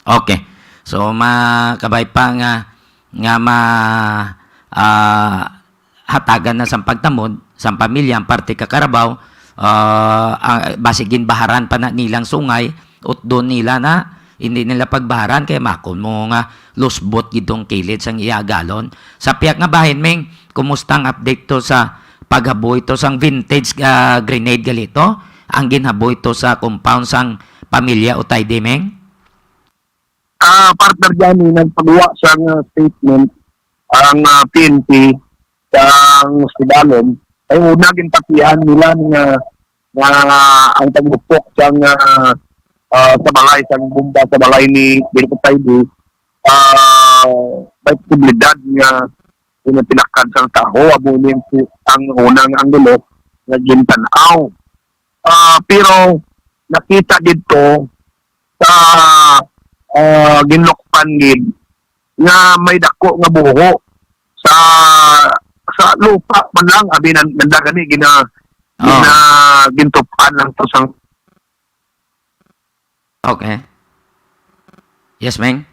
Okay. So, makabay pa nga, nga ma-, ah, hatagan na sang pagtamod sang pamilya ang parte ka karabaw, ah, ang, basig ginbaharan pa na nilang sungay, utdon nila na, hindi nila pagbaharan, kay makon mo nga lusbot gid tong kilid sang iya agalon. Sa piyak nga bahin, Ming, kumusta ang update to sa paghaboy to sang vintage, ah, grenade gali to? Ang ginhaboy to sa compound sang pamilya Otayde, Ming? Ah, partner Johnny, nagpagawa sang, ah, statement ang, ah, P N P sang Sibalom. Ay, una, ginpatihan nila nga, nga ang paglupok sang, ah, ah, sa balay, sang bomba sa balay ni Direk Otayde, ah, may posibilidad nga pinapilakad sang tawo, amo ni ang, ang unang anggulo nga gintan-aw. Ah, pero nakita didto sa, ah, ginlukban gid nga may dako nga buho sa, sa lupa man lang, abi nan-, nanda gani gina-, Oh. gina-, gintupan lang to sang Okay. Yes, Meng?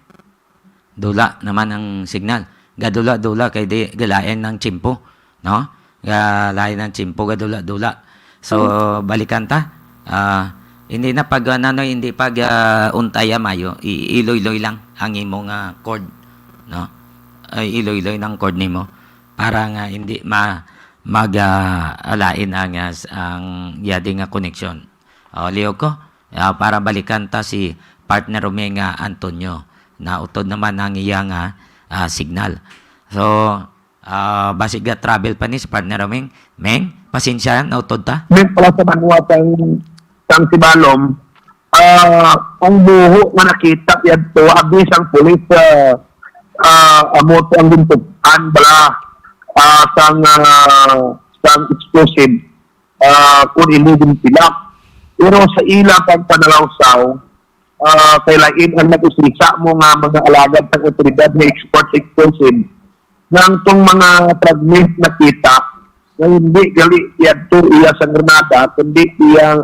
Dula naman ang signal. Gadula-dula kay di galain ang tiyempo, no? Galain ang tiyempo, gadula-dula. So, balikan ta. Ah, hindi na pag, ah, nanoy, hindi pag, ah, untaya mayo, i-, iloy-loy lang ang imong, ah, cord, no? Ay, iloy-loy ng cord nimo para nga hindi ma-, mag, ah, alain ang, ah, s-, ang yadi nga koneksyon. O, lihog ko, ah, para balikan ta si partner Roming, ah, Antonio. Nautod naman ang iya nga, ah, signal. So, ah, basig ga-travel pa ni si partner Roming. Meng, pasensya, nautod ta. Meng, pala sa banwa sang, sang Sibalom, ah, ang buho nga nakita yadto, abi sang pulis, ah, ah, amo to ang gintup-an bala, ah, sang, ah, sang explosive, ah, kun indi ginpilak. Pero sa ila pagpanalawsaw, ah, kay lain ang nag-usisa mo nga mga alagad sang awtoridad nga expert sa explosive, nga ang tong mga fragment nakita nga hindi gali yadto iya sa granada, kundi iya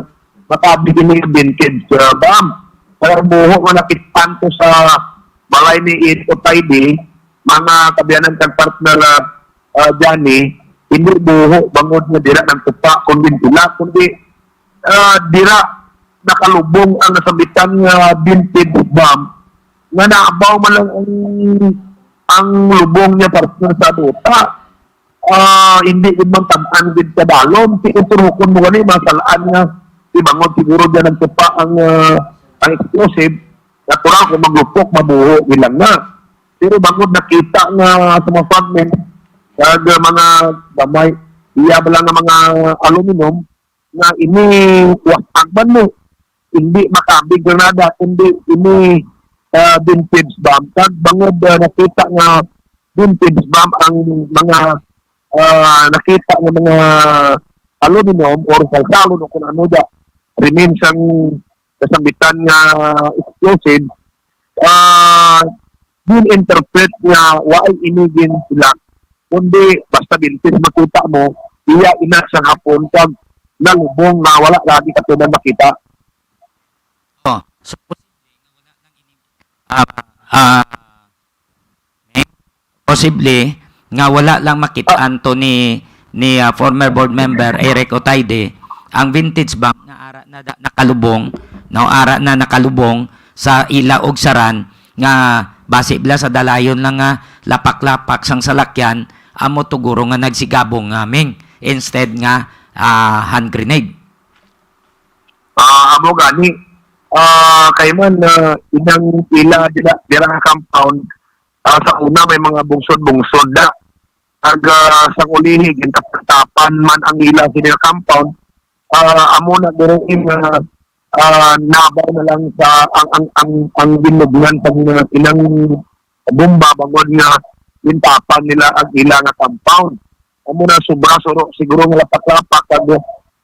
makabig ini vintage, ah, bomb. Kaya buho nga nakit-an to sa balay ni Ito Taidi, mga kabiyanan kag partner, ah, ah, Johnny, hindi buho bangod nga dira nagtupa, kundi sila, kundi, ah, dira nakalubong ang nasambitan nga vintage bomb nga naabaw man lang ang, ang lubong niya partner sa duta. Ah, hindi gid man tam-an gid sa balon. Si uturukon mo gani, masalaan nga si bangod siguro dyan nagtupa ang, ah, ang explosive. Natural kung maglupok, mabuho ilang na. Pero bangod nakita nga sa mga fragment, kag mga gamay, iya bala nga mga aluminum, nga ini wastag man mo. Hindi makabig granada, kundi ini, ah, vintage bomb. Kag bangod, ah, nakita nga vintage bomb ang mga, ah, nakita nga mga aluminum or salsalon o kung ano da, remains ang kasambitan nga explosive, ah, gin-interpret nga wa ay ini gin sila, kundi basta vintage makita mo, iya ina sa hapon kag nalubong nga wala lagi katuman makita. Oh, so, posible nga wala nang ini, ah, ah, posible nga wala lang makit-an to ni, ni, ah, former board member Eric Otaide, ang vintage bank nga ara na da-, nakalubong, no, ara na nakalubong sa ila og saran nga basi bala sa dalayon lang nga lapak-lapak sang salakyan, amo to guro nga nagsigabong nga ming instead nga, ah, hand grenade. Ah, amo gani. Ah, kay man, ah, inang ila dira, dira nga compound, ah, sa una may mga bungsod-bungsod na. Ag, ah, sang ulihi, gintapan-tapan man ang ila sini nga compound. Ah, amo na diri nga, ah, nabaw na lang sa ang, ang, ang, ang ginlubngan sang, ah, ilang bomba bangod nga gintapan nila ang ila nga compound. Amo na sobra suro, siguro nga lapak-lapak kag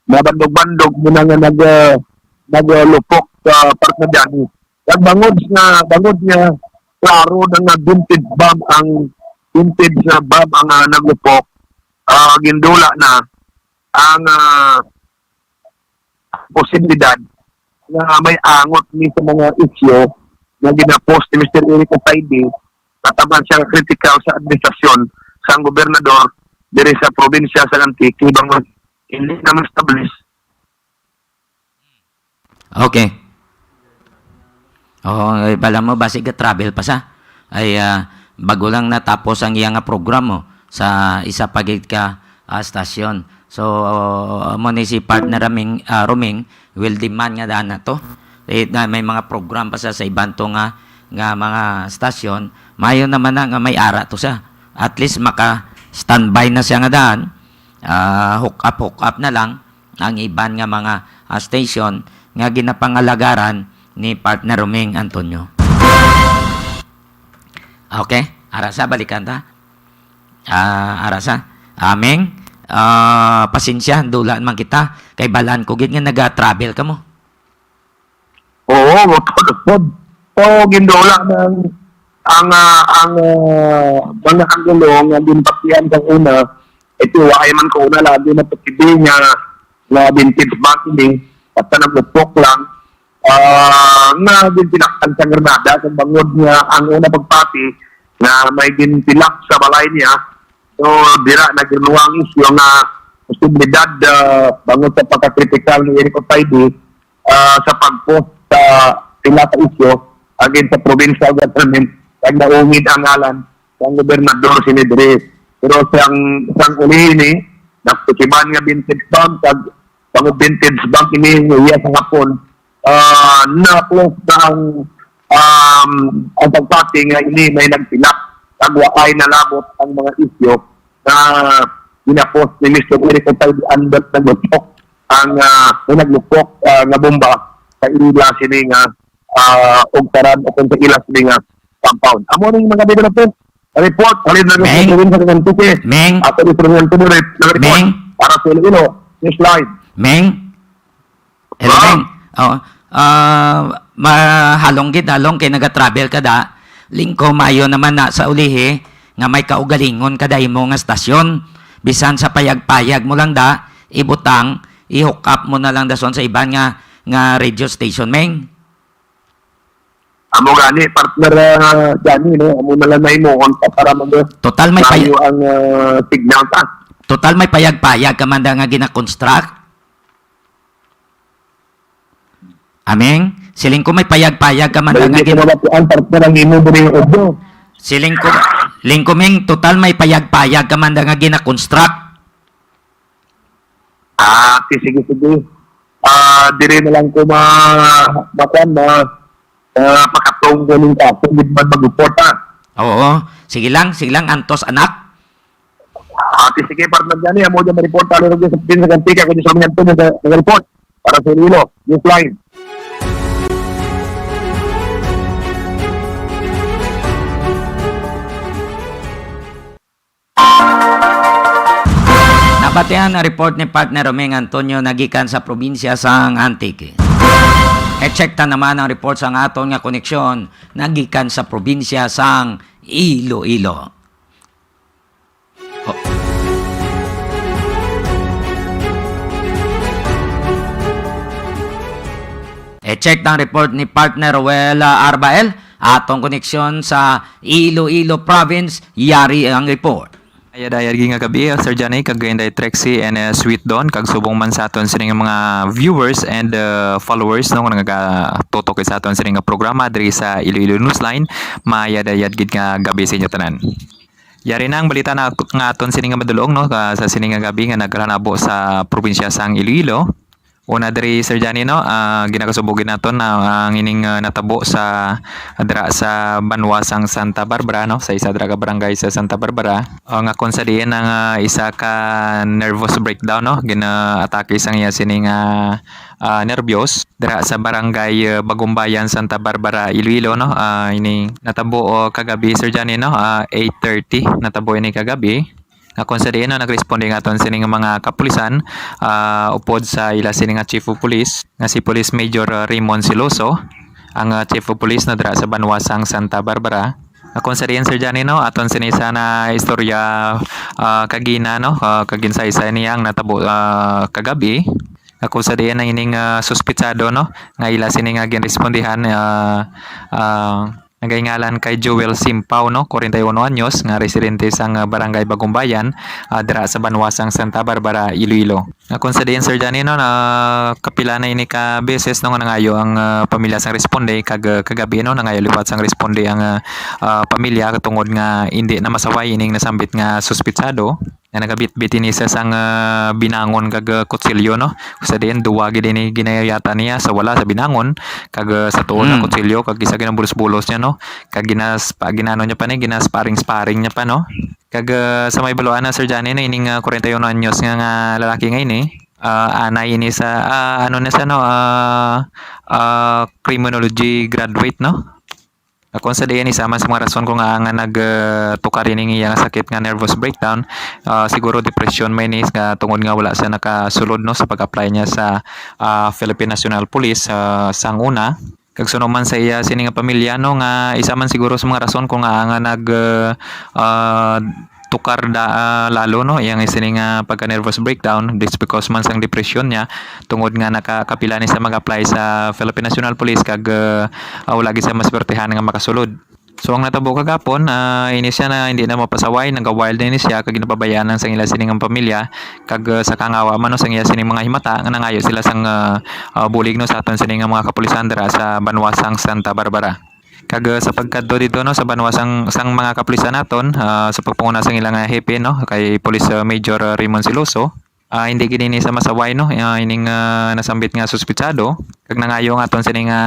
nabandog-bandog mo na nga nag, ah, naglupok sa part na dyan. Kag bangod nga, bangod nga klaro na nga vintage bomb ang, vintage na bomb ang, ah, naglupok, ah, gindula na ang, ah, posibilidad nga may angot ni sa mga isyu nga ginapost ni Mister Eric Otaide, kataman siya nga kritikal sa administrasyon sang gobernador diri sa probinsya sa Antique, bangod hindi na ma-establish. Okay. Oo, ay, bala mo, basig ga-travel pa sa. Ay, ah, bago lang natapos ang iya nga programo sa isa pa gid ka, ah, stasyon. So, amo ni si partner Raming, ah, Roming, will demand nga daan na to. Eh, na may mga program pa sa, sa iban to nga, nga mga stasyon, mayo naman na nga may ara to sa. At least maka-standby na siya nga daan. Ah, hook up, hook up na lang ang iban nga mga, ah, station nga ginapangalagaran ni partner Roming Antonio. Okay, ara sa, balikan ta. Ah, ara sa. Aming, ah, pasensya, dula man kita. Kay balaan ko gid nga naga-travel ka mo. Oo, mapod-pod. So, gindula na ang, ang, ah, ang, ah, mga anggulo nga ginpatian sa una, ito, waay man ko una lagi na pagkibing nga, nga vintage bag ini, basta nagupok lang, ah, nga ginpinaktan sa granada, sa bangod nga ang una pagpati, nga may ginpilak sa balay niya, so, dira na ginuwa ang isyu nga posibilidad, ah, bangod sa pagkakritikal ni Eric Otaide, ah, sa pag-post sa pila ka isyu against sa provincial government, kag naungid ang ngalan sang gobernador sini diri. Pero sang, sang uli ini, nagtukiban nga vintage bank, kag bangod vintage bank ini nga iya sa hapon, ah, na-close na ang, um, ang pagpati nga ini may nagpilak, kag waay nalabot ang mga isyu nga ginapost ni Mister Eric Otaide under naglupok ang, ah, nga naglupok, ah, nga bomba sa ila sini nga, ah, ugtaran o kung sa ila sini nga compound. Amo ning mga development. Report, halin na Meng? Sa probinsya ng Antique. Meng? Ato ni Provincial Antonio Rep-, nag-report Meng? Para sa Iloilo. News Live. Meng? Hello, Ma'am. Meng. Oh, ah, mahalong gid, halong kay naga-travel ka da. Lingko, maayo naman na sa ulihi nga may kaugalingon ka da imo nga stasyon. Bisan sa payag-payag mo lang da, ibutang, i-hook up mo na lang dason sa iban nga, nga radio station, Meng. Amo gani, partner, ah, Johnny, no? Amo na lang na himuon pa para mag- Total may pay- tayo ang, ah, signal ta. Total may payag-payag ka man da nga gina-construct. Aming, siling ko may payag-payag ka man da nga Hindi gina- ko mabatian, partner, ang imo diri nga audio. Siling ko, lingko, Ming, total may payag-payag ka man da nga gina-construct. Ah, si-, sige, sige. Ah, diri na lang ko ma-, makuan, ma-, ah, pakatong ko ning kaso, di man mag-report, ha? Oo. Sige lang, sige lang, antos, anak. Ah, si-, sige, partner Johnny, amo dyan ma-report, talo rin sa pin sa Antique, ako dyan sa mga Antonio, sa, sa report. Para sa Iloilo, Newsline. Nabatian ang report ni partner Roming Antonio nagikan sa probinsya sang Antique. I-check ta naman ang report sang aton nga koneksyon nagikan sa probinsya sang Iloilo. Oh. I-check ang report ni partner Roel, ah, Arbael. Atong koneksyon sa Iloilo Province, yari ang report. Mayad-ayad gid nga gabi, uh, Sir Johnny, kag Inday Trixie and, uh, Sweet Dawn, kag subong man sa aton sining mga viewers and, uh, followers, no, nga nagatutok sa aton sining nga programa diri sa Iloilo Newsline. Mayad-ayad gid nga gabi sa inyo tanan. Yari na ang balita na nga aton sining nga madulong, no, ka-, sa sining nga gabi nga nagkahanabo sa probinsya sang Iloilo. Una diri, Sir Johnny, no, ah, ginakasubo gid naton na ang ining, ah, natabo sa, dira sa banwa sang Santa Barbara, no, sa isa dira ka barangay sa Santa Barbara. Ah, nga kung sa diin ang, ah, isa ka nervous breakdown, no, ginaatake sang iya sining, ah, ah, nerbyos dira sa barangay, ah, Bagumbayan, Santa Barbara, Iloilo, no. Ah, ini natabo, oh, kagabi, Sir Johnny, no, ah, eight thirty natabo ini kagabi. Nga kung sa diin, no, nagresponde nga aton sining mga kapulisan, ah, upod sa ila sini nga Chief of Police, nga si Police Major, ah, Raymond Siloso, ang, ah, Chief of Police na dira sa banwa sang Santa Barbara. Nga kung sa diin, Sir Johnny, no, aton sini sana istorya, ah, kagina, no, ah, kaginsaysay niya ang natabo, ah, kagabi. Nga kung sa diin ang ining, ah, suspitsado, no, nga ila sini nga ginrespondihan, ah, ah, nagaingalan kay Joel Simpaw, no, forty-one anyos, nga residente sang, ah, Barangay Bagumbayan, ah, dira sa banwa sang Santa Barbara, Iloilo. Nga kung sa diin, Sir Johnny, no, na kapila na ini ka beses, no, nga nangayo ang, ah, pamilya sang responde, kag, ah, kagabi, no, nangayo liwat sang responde ang, ah, ah, pamilya tungod nga indi na masaway ining nasambit nga suspitsado. Nga nagabitbit ini sa sang, ah, binangon kag, ah, kutsilyo, no? Sa diin, duwa gid ini ginayayatan niya sa wala sa binangon, kag, ah, sa tuo na Hmm. kutsilyo, kag isa ginabulos-bulos niya, no? Kag ginas-, pa-, ginano niya pa ni, ginasparing-sparing niya pa, no? Kag, ah, sa may baluan na, Sir Johnny, na ining, ah, forty-one anyos nga, nga lalaki nga ini, ah, anay ini sa, ah, ano na sa, no, ah, ah, criminology graduate, no? Kung sa diin, isa man sa mga rason kung nga, nga nag, ah, tukar ining iya nga sakit nga nervous breakdown, ah, siguro depression may ni nga tungod nga wala siya nakasulod, no, sa pag-apply niya sa, ah, Philippine National Police, ah, sang una. Kag suno man sa iya sini nga pamilya, no, nga isa man siguro sa mga rason kung nga, nga nag, ah, ah, tukar da, ah, lalo, no, iyang sini nga pagka-nervous breakdown, this because man sang depression niya, tungod nga nakakapila ni sa mag-apply sa Philippine National Police, kag, ah, ah, wala gid siya maswertehan nga makasulod. So, ang natabo kagapon, ah, ini siya na hindi na mapasaway, nagawild na ini siya, kag ginapabayaan lang sang ila sini nga pamilya, kag, ah, sa kangawa man, no, sang iya sini mga himata, nga nangayo sila sang, ah, ah, bulig, no, sa aton sini nga mga kapulisan dira sa banwa sang Santa Barbara. Kag, ah, sa pagkadto dito, no, sa banwa sang, sang mga kapulisan naton, ah, sa pagpanguna sang ilang, ah, hepe, no, kay Police, ah, Major, ah, Raymond Siloso, ah, hindi gid ini sa masaway, no, ah, ining, ah, nasambit nga suspitsado. Kag nangayo nga aton sini nga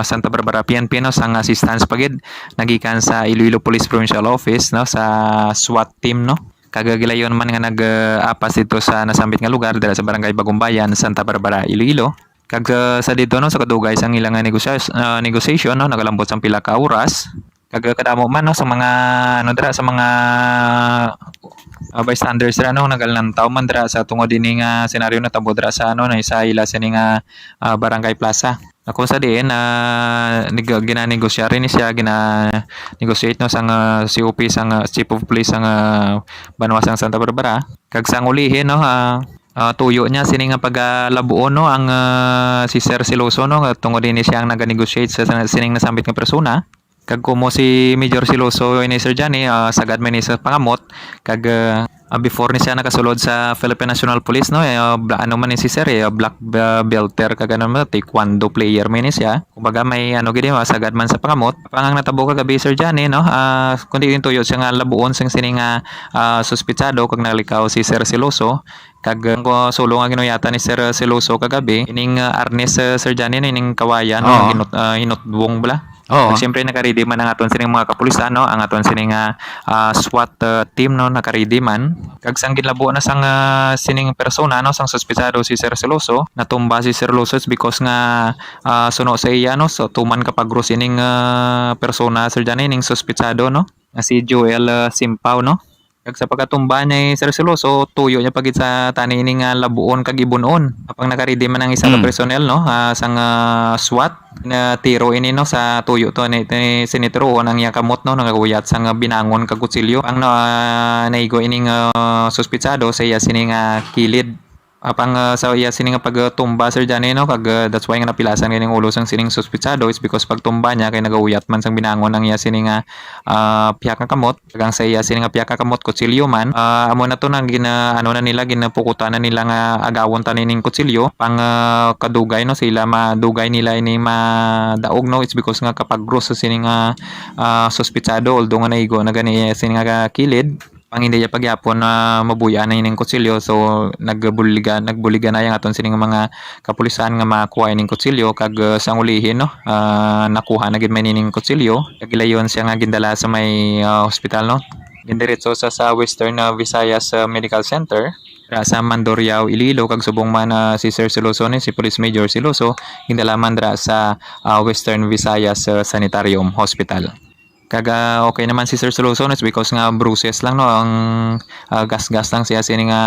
Santa Barbara P N P, no, sang assistance pa gid nagikan sa Iloilo Police Provincial Office, no, sa SWAT team, no. Kag gilayon man nga nag, ah, apas dito sa nasambit nga lugar dira sa Barangay Bagumbayan, Santa Barbara, Iloilo. Kag, ah, sa dito, no, sa kadugay sang ilang nga negosya-, ah, negosasyon, no, nagalambot sang pila ka oras. Kag kadamo man, no, sa mga, ano, dira, sa mga, ah, bystanders dira, no, nagalantaw man dira sa tungod ini nga senaryo natabo dira sa, ano, na isa ila sini nga, ah, Barangay Plaza. Ako sa diin, ah, nag-, ginanegosyar ni siya, gina-negotiate, no, sang, ah, C O P, sang, ah, Chief of Police, sang, ah, banwa sang Santa Barbara. Kag sang ulihi, no, ah, ah, tuyo niya sini nga pagalabuon, no, ang, ah, si Sir Siloso, no, nga tungod ini siya ang naganegotiate sa, sa sining nasambit nga persona. Kag kumo si Major Siloso ini, Sir Johnny, ah, sagad man ni sa pangamot, kag, ah, ah, before ni siya nakasulod sa Philippine National Police, no, eh, ah, bla-, ano man ni si Sir, eh, ah, black, ah, belter, kag ano man, taekwondo player man ni siya. Kumbaga, may ano gid, eh, sagad man sa pangamot. Ang natabo kagabi, Sir Johnny, no, ah, kundi yung tuyo siya nga labuon sang sini nga, ah, suspitsado, kag nalikaw si Sir Siloso. Kag, ah, ang sulo nga ginuyatan ni Sir Siloso kagabi, ining, ah, arnes, ah, Sir Johnny, no, ining kawayan, no, Oo. nga ginut-, ah, hinutbong bala. Oo. Kag siyempre, naka-ready man ang aton sining mga kapulisan, no? Ang aton sining, ah, ah, SWAT, ah, team, no? Naka-ready man. Kag sang ginlabo na sang, ah, sining persona, no? Sang suspitsado si Sir Siloso, natumba si Sir Siloso because nga, ah, suno sa iya, no? So, tuman ka pagros ining, ah, persona, Sir Johnny, ning suspitsado, no? Nga si Joel, ah, Simpaw, no? Kag sa pagkatumba ni Sir Siloso, tuyo niya pa gid sa tani ini nga labuon kag ibunon. Apang naka-ready man ang isa ka Mm. personnel, no, ah, sang, ah, SWAT, na tiro ini, no, sa tuyo to ni, ni sinituroon ang iya kamot, no, nagaguyat sang binangon kag kutsilyo. Ang, no, ah, naigo ining, ah, suspitsado sa iya sini nga kilid. Apang, ah, sa iya sini nga pagtumba, Sir Johnny, no, kag, ah, that's why nga napilasan gani ang ulo sang sining suspitsado is because pagtumba niya kay nagauyat man sang binangon ang iya sini nga, ah, pihak nga kamot. Kag ang sa iya sini nga pihak nga kamot, kutsilyo man. Ah, amo na to na gina-, ano na nila, ginapukutan na nila nga agawon ta nining kutsilyo. Pang, ah, kadugay, no, sila madugay nila ini madaog, no, it's because nga kapagros sa sini nga, ah, suspitsado, although nga naigo na gani iya sini nga kilid, pang hindi niya pagyapon na mabuy-an na ining kutsilyo, so nagbuligan, nagbuligan na yang aton sining mga kapulisan nga makuha ining kutsilyo, kag, uh, sang ulihi, no, ah, nakuha na gid man ining kutsilyo, kag gilayon siya nga gindala sa may, ah, hospital, no. Gindiretso sa, sa Western, ah, Visayas, ah, Medical Center, dira sa Mandurriao, Iloilo, kag subong man, ah, si Sir Siloso ni si Police Major Siloso, gindala man dira sa, ah, Western Visayas, ah, Sanitarium Hospital. Kag, ah, okay naman si Sir Solution is because nga bruises lang, no, ang, ah, gasgas lang siya sini nga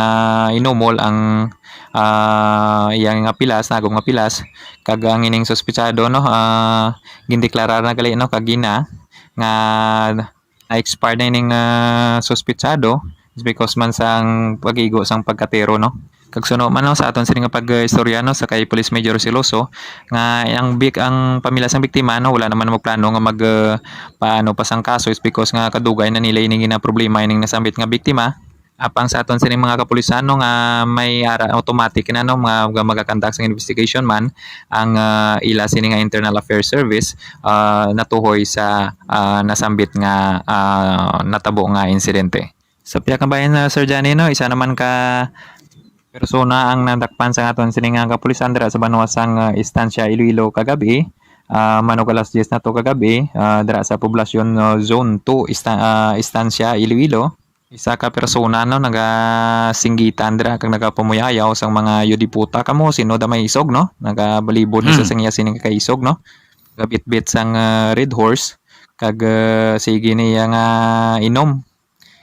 inumol ang, ah, iya nga pilas, nagom nga pilas. Kag ang ining suspitsado, no, ah, gindeklarar na gali, no, kagina nga na-expire na ining, ah, suspitsado is because man sang pag-igo sang pagkatero, no. Kag suno man, no, sa aton sini nga pag-istorya, no, sa kay Police Major Siloso, nga ang bik-, ang pamilya sang biktima, no, wala naman magplano nga mag, uh, paano pa sang kaso is because nga kadugay na nila ini ginaproblema ining nasambit nga biktima. Apang sa aton sini mga kapulisan, no, nga may ara automatic na, no, mga, mga magakandak sang investigation man ang, uh, ila sini nga Internal Affairs Service, uh, natuhoy sa, uh, nasambit nga, uh, natabo nga insidente. Sa pihak nga bahin, ah, Sir Johnny, no, isa naman ka persona ang nadakpan sa aton sini nga kapulisan dira sa banwa sang, ah, Estancia, Iloilo kagabi. Ah, manug alas diyes na to kagabi, ah, dira sa poblasyon, no, Zone two, Esta-, ah, Estancia, Iloilo. Isa ka persona, no, nagasinggitan dira kag nagapamuyayaw sang mga yudiputa kamo, sino da may isog, no? Nagabalibod na sa Hmm. sang iya sini ka isog, no? Gabitbit sang, ah, Red Horse kag, ah, sige niya nga inom.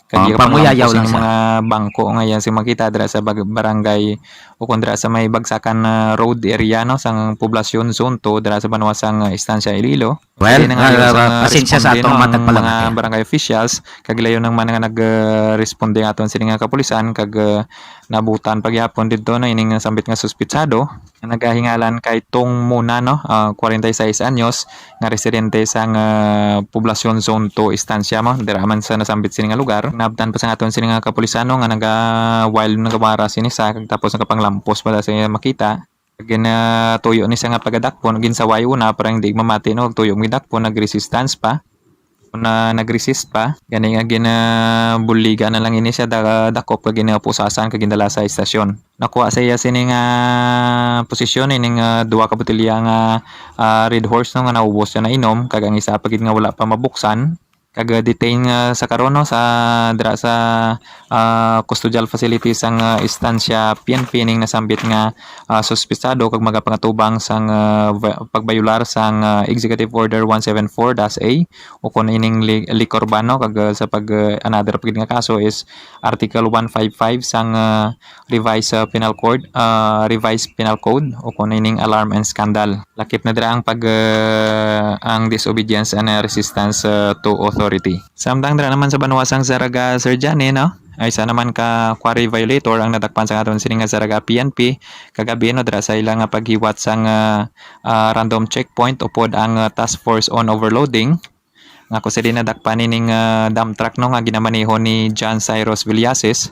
Kag Ah, iya pamuyayaw panglampos lang sa siya. Mga bangko nga iya sing makita dira sa bag-, barangay o kon dira sa may Bagsakan, ah, Road area, no, sang poblasyon, Zone two, dira sa banwa sang, ah, Estancia, Iloilo. Well, Kaya na nga ah, yun sa ah, mga pasensya sa responde, atong no, matag ang pala mga natin. Barangay officials, kag layo nang man nga nag, ah, responde nga aton sini nga kapulisan, kag, ah, nabutan pagyapon didto, no, ining sambit nga suspitsado. Nga nagahingalan kay Tong Muna, no? Ah, kwarenta y seis anyos, nga residente sang, ah, poblasyon Zone two Estancia mo, dira man sa nasambit sini nga lugar. Nabtan pa sa aton sini nga kapulisan, no, nga naga-, while nagawara sini sa, kag tapos nagapanglampos pa sa iya makita. Ginatuyo ni siya nga pagadakpon, ginsaway una para hindi mamati, no, tuyo midakpon, nagresistance pa. Kung na nag-resist pa, gani nga ginabuligan na lang ini siya, da-, dakop kag ginapusasan kag gindala sa estasyon. Nakuha sa iya sini nga posisyon ining, ah, duha ka botelya nga, ah, Red Horse, no, nga naubos siya na inom, kag ang isa pa gid nga wala pa mabuksan. Kag, ah, detain nga sa karon, no, sa, dira sa, ah, custodial facility sang, ah, Estancia P N P ning nasambit nga, ah, suspitsado kag magapangatubang sang, ah, va-, pagbayular sang, ah, Executive Order one seven four dash A o kon ining li-, liquor ban, no, kag, uh, sa pag, uh, another pa gid nga kaso is Article one five five sang, uh, Revised, uh, Penal Code, uh, Revised Penal Code o kon ining alarm and scandal. Lakip na dira ang pag, uh, ang disobedience and, uh, resistance, uh, to authority. Samtang dira naman sa banwa sang Zarraga, Sir Johnny, no? Ay, isa naman ka quarry violator ang nadakpan sa aton sini nga Zarraga P N P kagabi, no, dira sa ila nga paghiwat sang, uh, uh, random checkpoint upod ang, uh, Task Force on Overloading. Nga kung sila nadakpan nining, ah, dump truck, no, nga ginamaneho ni John Cyrus Villasis,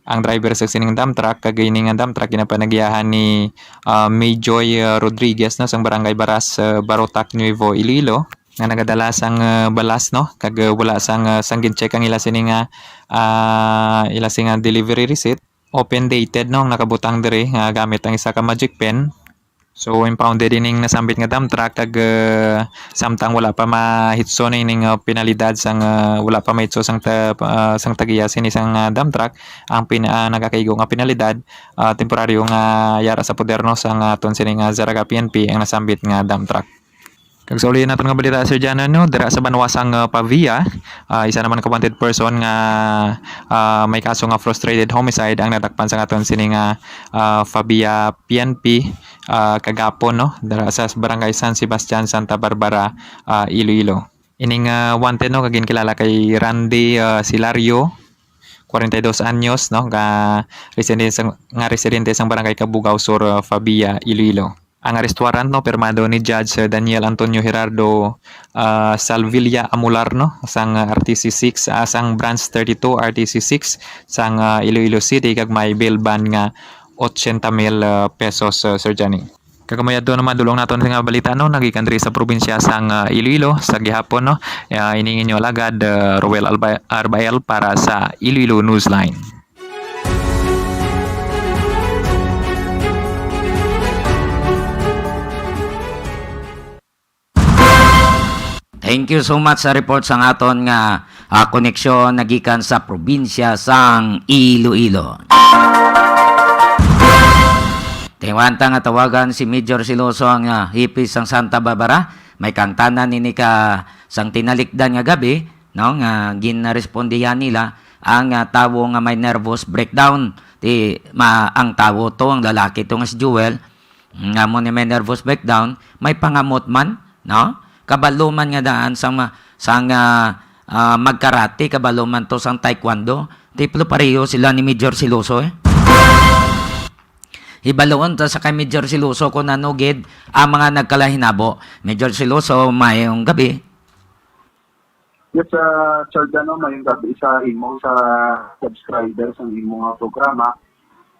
ang driver sa sining dump truck, kag ini nga dump truck ginapanagiyahan ni, ah, Mayjoy, ah, Rodriguez, no, sang Barangay Baras, ah, Barotac, Nuevo Iloilo, nga nagadala sang, ah, balas, no, kag, ah, wala sang, ah, sang gin-check ang ila sini nga, ah, ila sini nga delivery receipt. Open dated, no, ang nakabutang diri nga gamit ang isa ka magic pen. So, impounded ining nasambit nga dump truck kag, uh, samtang wala pa mahitso na ining, uh, penalidad sang, uh, wala pa mahitso sang ta-, uh, sang tagiya sini sang, uh, dump truck, ang pin-, uh, nagakaigo nga penalidad, uh, temporaryo nga yara sa poder, no, sang aton sini nga Zarraga P N P ang nasambit nga dump truck. Kag sa ulihi naton nga balita, Sir Jano, no, dira sa banwa sang, uh, Pavia, uh, isa naman ka wanted person nga, uh, may kaso nga frustrated homicide ang nadakpan sa aton sini nga, uh, Pavia P N P, ah, kagapon, no, dira sa Barangay San Sebastian, Santa Barbara, ah, Iloilo. Ining, ah, wanted, no, kaginkilala kay Randy, ah, Silario, kwarenta y dos anyos, no, nga residente sang, nga residente sang Barangay Cabugao Sur, uh, Fabia, Iloilo. Ang arrest warrant, no, pirmado ni Judge, uh, Daniel Antonio Gerardo, uh, Salvilla Amular, no, sang, uh, R T C six, uh, sang Branch thirty-two R T C six sang, uh, Iloilo City, kag may bail bond nga ochenta mil, uh, pesos, uh, Sir Johnny. Kag may adto naman dulong naton nga balita, no, nagikan diri sa probinsya sang, ah, Iloilo sa gihapon, no. Ah, ining inyo alagad, ah, Roel Alba-, Arbael para sa Iloilo Newsline. Thank you so much sa report sang aton nga, ah, koneksyon nagikan sa probinsya sang Iloilo. Tingwanta nga tawagan si Major Siloso ang, ah, hepe sang Santa Barbara. May kaangtanan ini ka sang tinalikdan nga gabi, no, nga ginrespondihan nila ang, ah, tawo nga may nervous breakdown. Ti, ma-, ang tawo to, ang lalaki to nga si Joel, nga mo ni may nervous breakdown, may pangamot man, no? Kabalo man nga daan sang ma-, sang, ah, ah, magkarate, kabalo man to sang taekwondo. Tiplo pareho sila ni Major Siloso, eh. Hibaluon ta sa kay Major Siloso kung ano gid ang mga nagkalahinabo. Major Siloso, mayong gabi. Yes, ah, Sir Jano, mayong gabi sa imo, sa subscribers ang imo nga programa.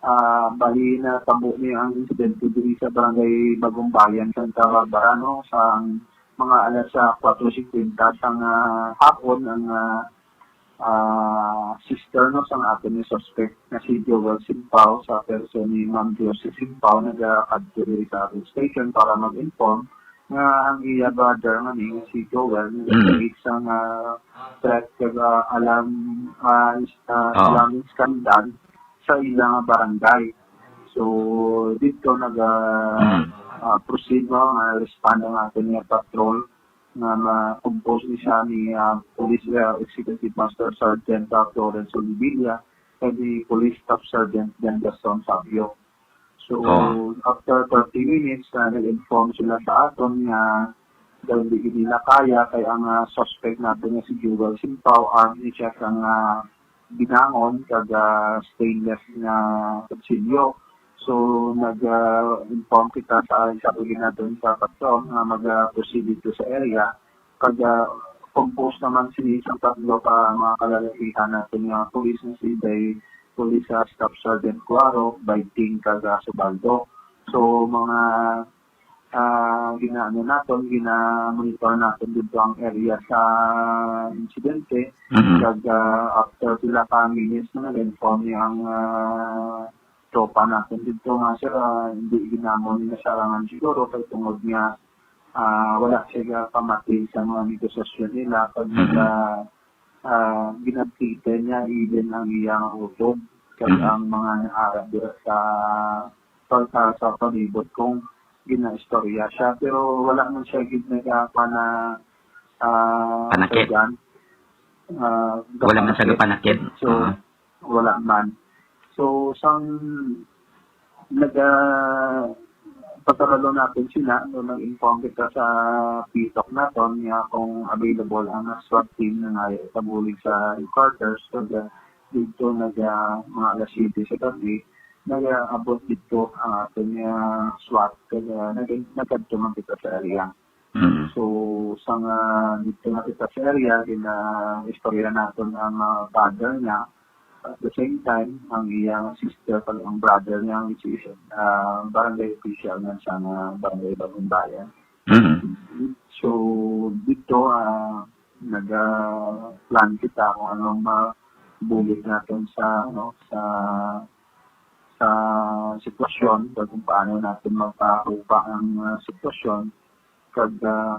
Ah, bali, natabo ni ang insidente diri sa Barangay Bagong Bayan, Santa Barbara, no, sa mga alas, ah, kwatro singkwenta sang, ah, hapon ang, ah, ah, sister, no, sang aton ni suspect nga si Joel Simpao sa person ni Ma'am Josie Simpao, nagakadto diri sa aton station para mag-inform nga ang iya brother nga ni si Joel Mm. nagakita sang, ah, threat kag, ah, alarm, ah, is-, ah, Oo. alarm scandal sa ilang barangay. So, dito nag, ah, Mm. ah, proceed, no, nga respond ang aton nga patrol nga ma-compose ni siya ni, ah, Police, ah, Executive Master Sergeant, ah, Florence Olivilla, kag ni Police Staff Sergeant Jan Gaston Sabio. So, Oh. after thirty minutes, ah, nag-inform sila sa aton nga daw hindi gid nila kaya kay ang, ah, suspect natin nga si Jewel Simpao, armed ni siya sang, ah, binangon kag, ah, stainless nga kutsilyo. So, nag, ah, inform kita sa, sa uli natin sa patrol nga mag, ah, proceed dito sa area. Kag, ah, compose naman sini sa tatlo ka mga kalalakihan natin nga police nga si Day, Police, ah, Staff Sergeant Cuaro, Baiting, kag, ah, Subaldo. So, mga, ah, ginaano naton, gina-monitor naton dito ang area sa insidente. Mhm. Kag, ah, after pila ka minutes na nag-inform ni ang, ah, tropa natin dito nga, sir, ah, hindi ginamon na siya rangan siguro kay tungod nga, ah, wala siya pamati sa mga negosasyon nila pag Mhm. nila, ah, ginapita niya even ang iyang utod kag Mhm. ang mga naara dira sa, sa, sa, sa palibot kung ginaistorya siya. Pero wala man siya gid nagapa na, ah, Panakit. kailan. Ah, Wala man siya gapanakit. So, Oo. wala man. So, sang naga-, pataralo natin sila, no, nag-inform kita sa pitok naton nga kung available ang SWAT team nga sa bulig sa headquarters, kag, ah, dito nag, ah, mga alas siyete sa gabi, nag-abot dito ang aton nga SWAT, kag, ah, nag-, nagkadto man kita sa area. Mm. So, sang dito na kita sa area, gina-istorya naton ang, ah, father niya. At the same time, ang iyang sister kag ang brother niya, which is, ah, barangay official nga sa, ah, barangay Bagong Bayan. Mm. So, dito, ah, nag, ah, plan kita kung anong mabulig natin sa, ano, sa, sa sitwasyon, kung paano natin mapahupa ang, ah, sitwasyon. Kag, ah,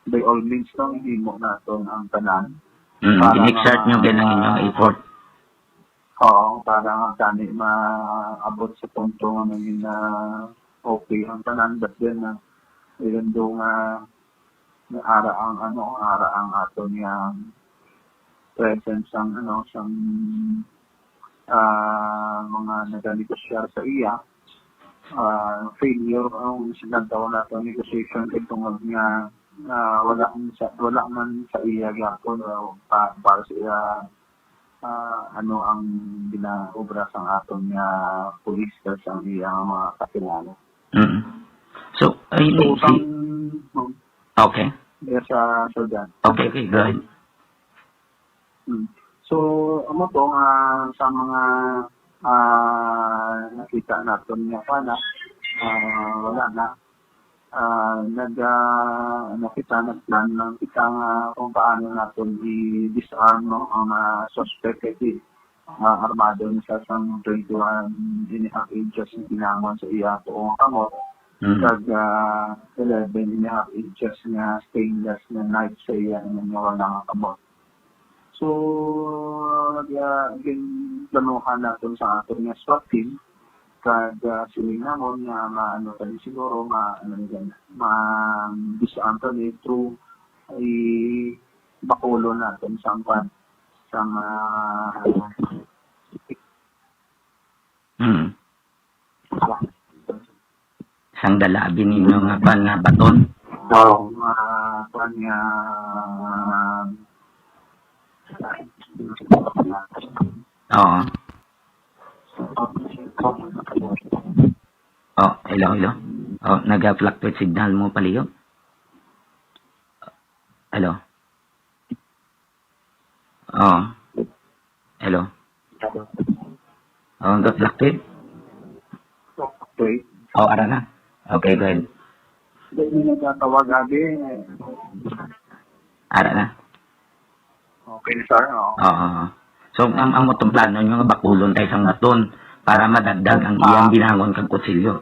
by all means, no, ihimo naton ang tanan. Mm, para in-exert nga nyo din ang inyong effort. Oo, para nga tani maabot sa punto nga maging, ah, okay ang tanan. But then, ah, even though nga naara ang, ano, ara ang aton nga presence ang, ano, sang, ah, mga naganegosyar sa iya, ah, failure ang sinagdaw nato ang negotiation kay tungod nga, ah, wala man sa, wala man sa iya gyapon, ah, pa, para sa iya, ah, ano ang ginaobra sang aton nga pulis kag sang iya nga mga kakilala. Mm. So, ay, So, si, sang, okay. Yes, ah, Sir John. Okay, okay, go ahead. Mm. So, amo to nga sa mga, ah, nakita naton nga kuan na, ah, wala na. Ah, nag, ah, ano kita, nag-plan lang kita nga kung paano naton i-disarm, no, ang, ah, suspect kay, ah, armado ni siya sang twenty-one and a half inches nga binangon sa iya tuo nga kamot, Mm. kag, ah, eleven and a half inches nga stainless nga knife sa iya nga wala nga kamot. So, nag, ah, ginplanuhan naton sa aton nga SWAT team, kag, ah, siling namon nga maano tani siguro, ma-, ano ni, ma-disarm tani through i bakulon naton sa kuan, sa, ah, Mm. Sang dala abi ninyo nga kuan nga baton. Oo, nga kuan nga, Oo. Oh, hello, hello. Oh, naga-fluctuate signal mo, palihog. Hello. Oh. Hello. Oh, naga-fluctuate. Okay. Oh, ara na. Okay, go ahead. Hindi, may nagtatawag, abi. Ara na. Okay, sir. Oo. Oo. So, ang, ang motong plano nyo nga bakulon tayo sang baton para madagdag ang iyang binangon kag kutsilyo.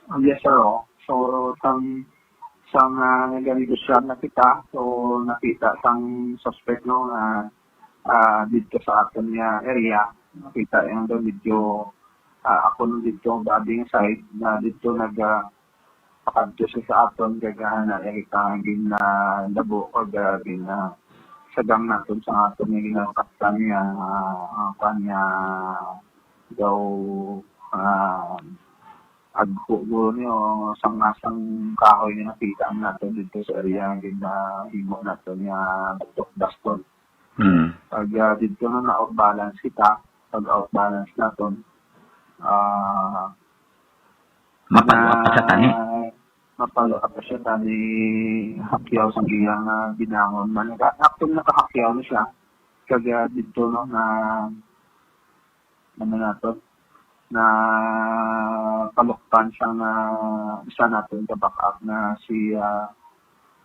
Ah, yes, sir. Oh. So, sang, sang, ah, nagnegosyar na kita, so nakita sang suspect, no, nga, ah, dito sa aton nga area, nakita yung daw medyo, ah, ako nung dito ang babing side na dito nag, ah, pakadto siya sa aton, kag, ah, na kita gin, ah, labo, kag, ah, gin, ah, sagang naton sa aton nga ginakaptan niya, ah, ang kanya daw, ah, agko guro niyo, sang, sang kahoy nga nakita naton dito sa area, gin, ah, himo naton nga baston. Hmm. Pag, ah, dito na na-out balance kita, pag out balance naton, ah, Mapalo pa sa tani. Mapalo pa siya tani, hakyaw sa iyang, ah, binangon man. Naka-, actually, nakahakyaw na siya. Kag, ah, dito, no, na, ano nato, na paluktan siya nga isa naton ka backup na si, ah,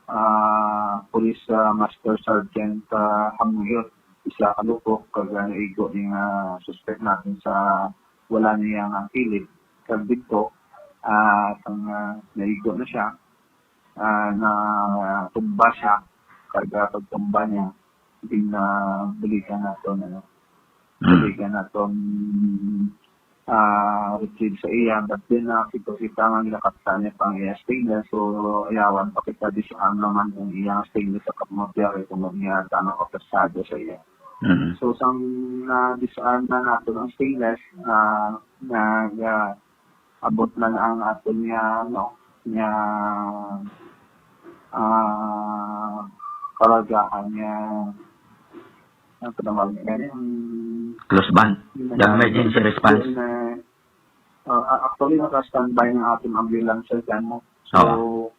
ah, Police, ah, Master Sergeant, ah, Hamuyot, isa ka lupok, kag, ah, naigo ni nga suspect natin sa wala niya nga kilid. Kag dito, ah, sang, ah, naigo na siya, ah, na tumba siya, kag, ah, pagtumba niya, din na bulikan naton, ano, Mm. bulikan naton, ah, retrieve sa iya, but then, ah, kita, kita nga ginakaptan niya pang iya stainless, so, ayawan pa kita, disarm naman ang iyang stainless sa kamot, kay tungod niya, tama ko, pasado sa iya. Mm. So, sang na-disarm na naton ang stainless, ah, nag, ah, abot na ang aton nga, ano, nga, ah, karagahan nga, ano pa naman, nga, yung, Close band. yung The emergency response. Yung, ah, ah, actually, naka-standby ng ating ambulance dyan, no? So, Oo.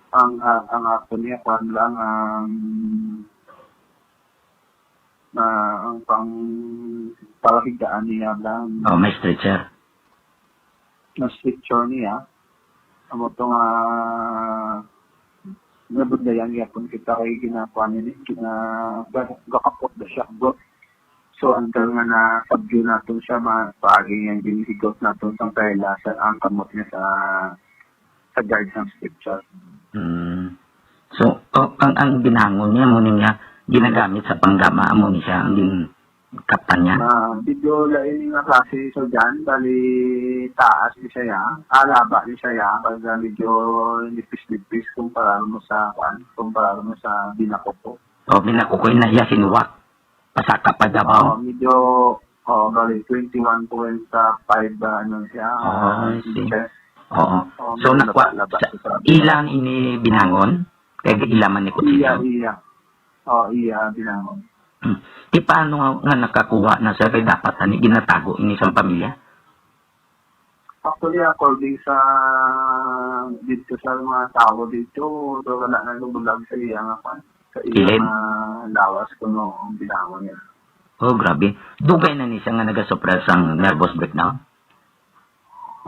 ang, ah, ang aton niya, kwan lang, ang, ah, ang pang, palahigaan niya lang. Oh, may stretcher. Na stretcher niya. Amo to nga, nabudlayan gyapon kita kay ginakuha niya, gina-, ga-, gakapot na siya, bro. So, until nga na-subdue naton siya, ma-, paagi nga ginhigot naton sang kaila sa ang kamot niya sa, sa guard sang stretcher. Mm. So, oh, ang, ang binangon niya mo niya ginagamit sa panggama mo ni siya ang gin-, kaptan niya. Ah, medyo lain nga klase, so dyan, bali taas ni siya, ah, laba ni siya, ah, pag, ah, medyo nipis-nipis kumpara mo sa, kuan, kumpara mo sa binakuko. O, binakuko na iya sinuwak. Pasaka pa daw. Oo, medyo, oh, bali twenty-one point five, ah, ano siya, Ah, ah, I see. inches. Oo. Oo, So, medyo nakwa, laba-laba sa, siya. Ilang ini binangon? Kay ilang man ni Iya, kutsilyo? Iya. Oh, iya, binangon. Hmm. Ti paano nga, nga nakakuha na, sir, kay dapat ani ginatago ini sa pamilya? Actually, according sa dito sa mga tao dito, so wala na nabulag sa iya nga kwan, sa iya Kilid? nga lawas kuno ang bilangon niya. Oh, grabe. Dugay na ni siya nga nagasuffer sang nervous breakdown?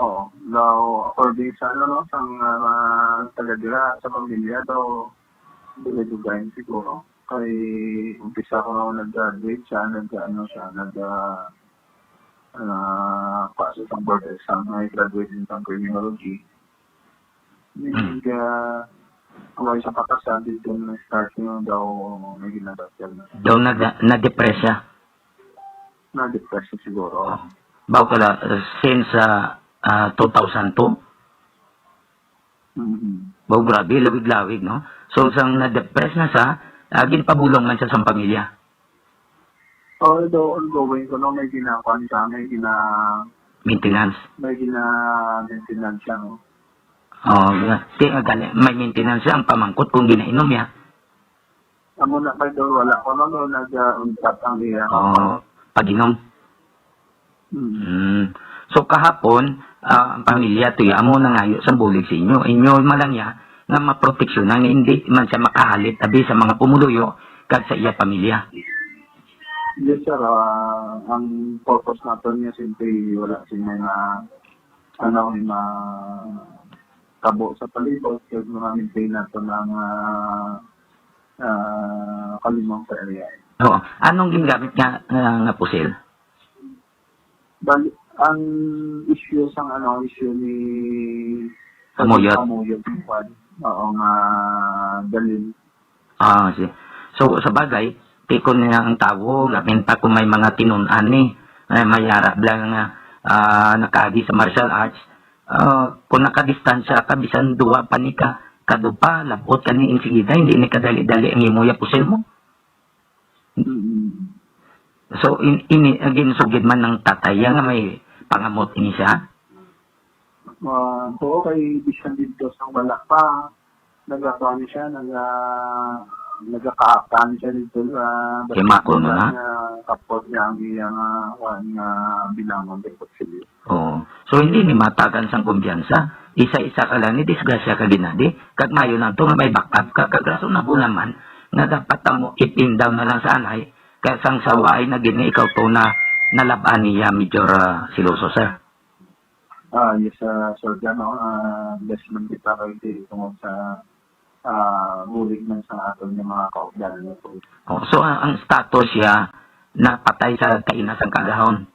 Oo. Now, according sa ano, no, sang, ah, taga dira, sa pamilya, daw, dugay-dugay siguro. Kay umpisa ko na nag-graduate siya, nag-ano siya, nag, ah, ah, pa sa isang board exam, na graduate din sa criminology. Meaning, Hmm. ah, wala siya pakasal, dito na start niya daw, may ginagawa siya. Daw na, na-depress siya? Na-depress siya siguro. Oh. Baw ka la, since, ah, ah, two thousand two? Mhm. Baw, grabe, lawig-lawig, no? So, sang na-depress na siya, ah, ginpabulong man siya sa pamilya? Although ongoing ko, no, may ginakuan siya, may gina-, Maintenance? may gina-maintenance siya, no? Oh, yeah. Di, ah, gani, may maintenance siya, ang pamangkot kung ginainom niya. Amo na kay daw wala ko, no, no, nag-, ah, untat ang iya. Oo, pag-inom. Mm. Mm. So, kahapon, ah, ang pamilya, tuya, amo nangayo sa bulig sa inyo. Inyo man lang niya nga maproteksyonan nga hindi man siya makahalit abi sa mga pumuluyo kag sa iya pamilya. Yes, sir. Ah, ang purpose naton nga simply wala sila nga, ano, nga tabo sa palibot, kag mga maintain naton ang, ah, ah, kalimang sa area. Oo. Anong ginagamit nga, nga, nga pusil? Bali, ang issue sang ano, ang issue ni Kamuyot. Kamuyot, kwan. Oo, nga dalil. Ah, si-, so, sa bagay, tikon niya ang tawo, labi pa kung may mga tinun-an ni, ay, may arab lang nga, ah, nakaagi sa martial arts, ah, kung nakadistansya ka, bisan duwa pa ni ka, kadupa, labot ka ni insigida, hindi ni kadali-dali ang imo ya pusil mo. Mm. So, in-, ini, ah, ginsugid man ng tatay, ya nga may pangamot ini siya? Ah, oo, kay bisan dito sa wala pa, nagakuan siya, naga-, nagakaakan siya dito sa Kay Mako, no, na? Nga kapot niya ang iyang, ah, kuan nga bilangon kay Kutsilyo. Oo. So, hindi ni matagan sang kumpiyansa. Isa-isa ka lang ni disgrasya ka ginadi, kag mayo na to nga may backup ka, kag rason na po naman nga dapat amo i-pin down na lang sa anay, kay sang sawaay na gid nga ikaw to na nalab-an niya, Major, ah, Siloso, sir. Ah, yes, ah, Sir Jan, no? Ah, bless man kita kay di tungod sa, ah, bulig man sa aton nga mga kaugdan, no? Oh, so, ang, ang status siya, napatay sa kaina sang kagahon.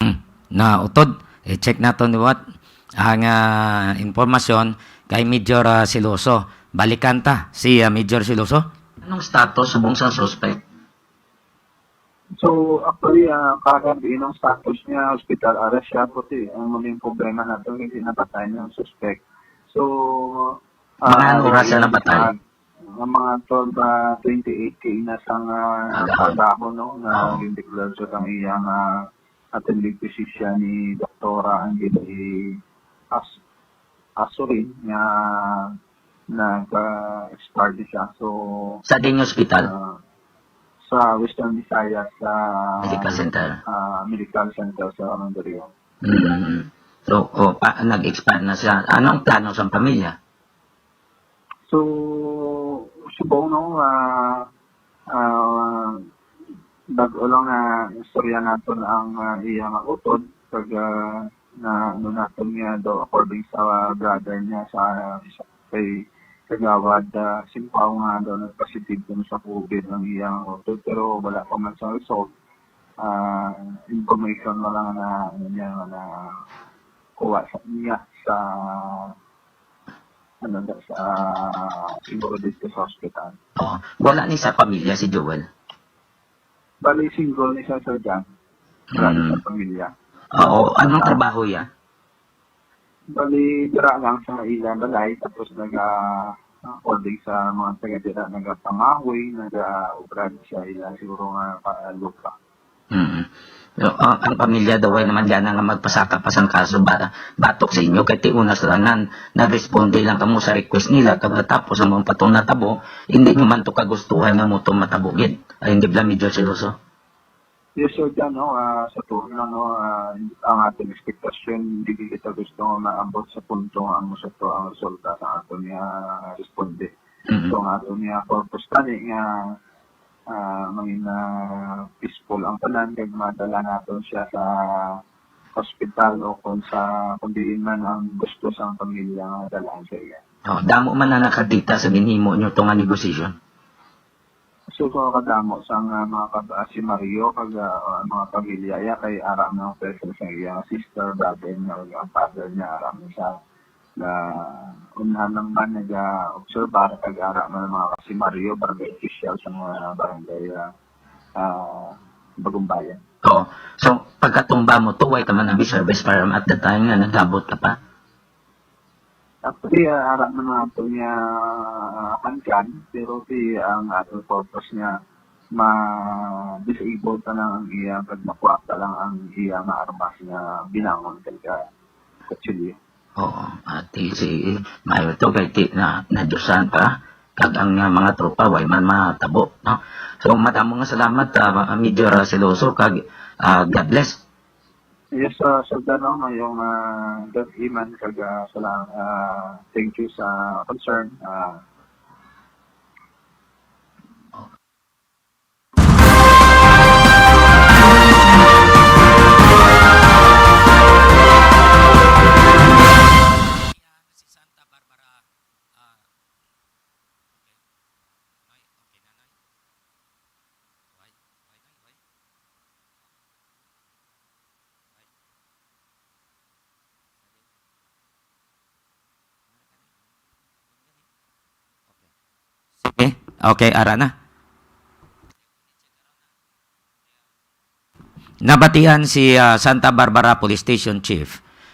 Hmm, nautod. I-check nato ni what ang, ah, impormasyon kay Major, ah, Siloso. Balikan ta si, ah, Major Siloso. Anong status subong sa suspect? So, actually, ah, kagabi, inong status niya, hospital arrest siya, puti. Ang main problema nato, hindi napatay niya ang suspect. So, mga ah, anong oras siya napatay? Ah, ang mga twelve, ah, twenty-eight kay ina sang, ah, Agahon. Trabaho, no, na Oo. Gindeklarasyon ang iyang, ah, attending physician ni Doktora Angeli As-, Asurin nga nag, ah, expire di siya. So, Sa diin nga ospital? Ah, sa Western Visayas, sa Medical Center. Ah, Medical Center sa Mandaluyong. Mm. So, oh, pa, nag-expire na siya. Anong plano sa pamilya? So, subong, no, ah, ah, bag-o lang nga istorya naton ang, ah, iya nga utod, kag, ah, na, ano naton nga daw, according sa brother niya sa, sa kay Kagawad, ah, Simpaw nga daw nagpositive kuno sa COVID ang iya nga utod, pero wala pa man sa result. Ah, information na lang na, ano niya, na kuha sa, niya sa, ano, sa, siguro dito sa hospital. Oh, wala ni sa pamilya si Joel? Bali, single ni siya, Sir Jan. Wala ni sa Mm. pamilya. Oo, anong Ah. trabaho ya? Bali, dira lang sa ila balay, tapos naga, according sa mga taga dira, nagapamahoy, nagaobra sa ila, siguro nga pa, lupa. Mm. Pero, ah, ang pamilya daw ay naman diyan nga magpasaka pa sang kaso ba, batok sa inyo, kay ti una sila nan, nagresponde lang kamo sa request nila, kag natapos ang mga patong natabo, hindi nyo man to kagustuhan nga mo to matabo gid. Ay, hindi bala, Major Siloso? Yes, sir, Jan, no, ah, sa tuon lang, no, ah, ang ating expectation, hindi kita gusto nga maabot sa punto nga ang sa to ang resulta sa ato niya responde. Mhm. So, ang ato niya purpose tani nga, ah, mangin, ah, peaceful ang tanan kag madala naton siya sa hospital o kung sa, kung diin man ang gusto sang pamilya nga dalaan sa iya. Oh, damo man na nakakita sa ginhimo nyo to nga negosasyon. So, so kadamo sang, ah, mga kab-, ah, si Mario kag, ah, ah, mga pamilya iya kay ara man ang presence sa iya, sister, brother niya, ug ang father niya, ara man sa, na unahan lang man naga-obserbar kag ara man ang mga si Mario, barangay official sa mga barangay, ah, ah, Bagumbayan. Oo. So, pagkatumba mo to, way ka man nag-service firearm at the time nga nagabot ka pa? Actually, ah, ara man nato niya, ah, handgun, pero si, ang ato purpose niya, ma-disable ta lang ang iya, pag makuha ta lang ang iya nga armas nga binangon kay ka kutsilyo. Oo, ati si Mayor to kay ti na nadusan pa kag ang, ah, mga tropa way man matabo, no? So, madamo nga salamat, ah, Major Siloso, kag, ah, God bless. Yes, ah, Soldado, mayong, ah, gabi man kag, ah, sala-, ah, thank you sa concern. Ah, Sige. Okay, ara na. Nabatian si, ah, Santa Barbara Police Station Chief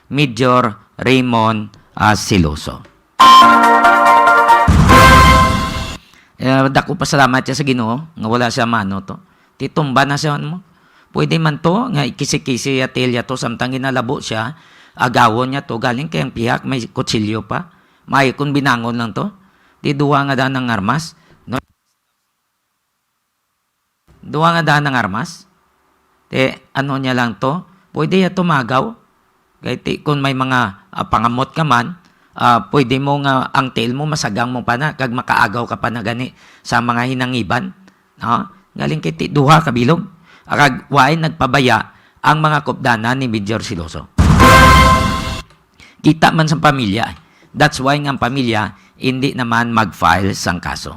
Major Raymond, ah, Siloso. Eh, dako pasalamat siya sa Ginoo nga wala siya mano to. Titumba na siya, ano mo? Pwede man to nga ikisi-kisi ya tilya to, samtang ginalabo siya, agawon niya to, galing kay ang pihak may kutsilyo pa. May kun binangon lang to. Di duha nga daan ang armas. No? Duha nga daan ang armas. Te, ano niya lang to? Pwede ya tumagaw. Kay ti, kung may mga, ah, pangamot ka man, ah, pwede mo nga ang tiil mo, masagang mo pa na, kag makaagaw ka pa na gani sa mga hinangiban. No? Galing kay ti, duha ka bilog. Kag waay nagpabaya ang mga kupdanan ni Major Siloso. Kita man sa pamilya. That's why nga ang pamilya hindi naman mag-file sang kaso.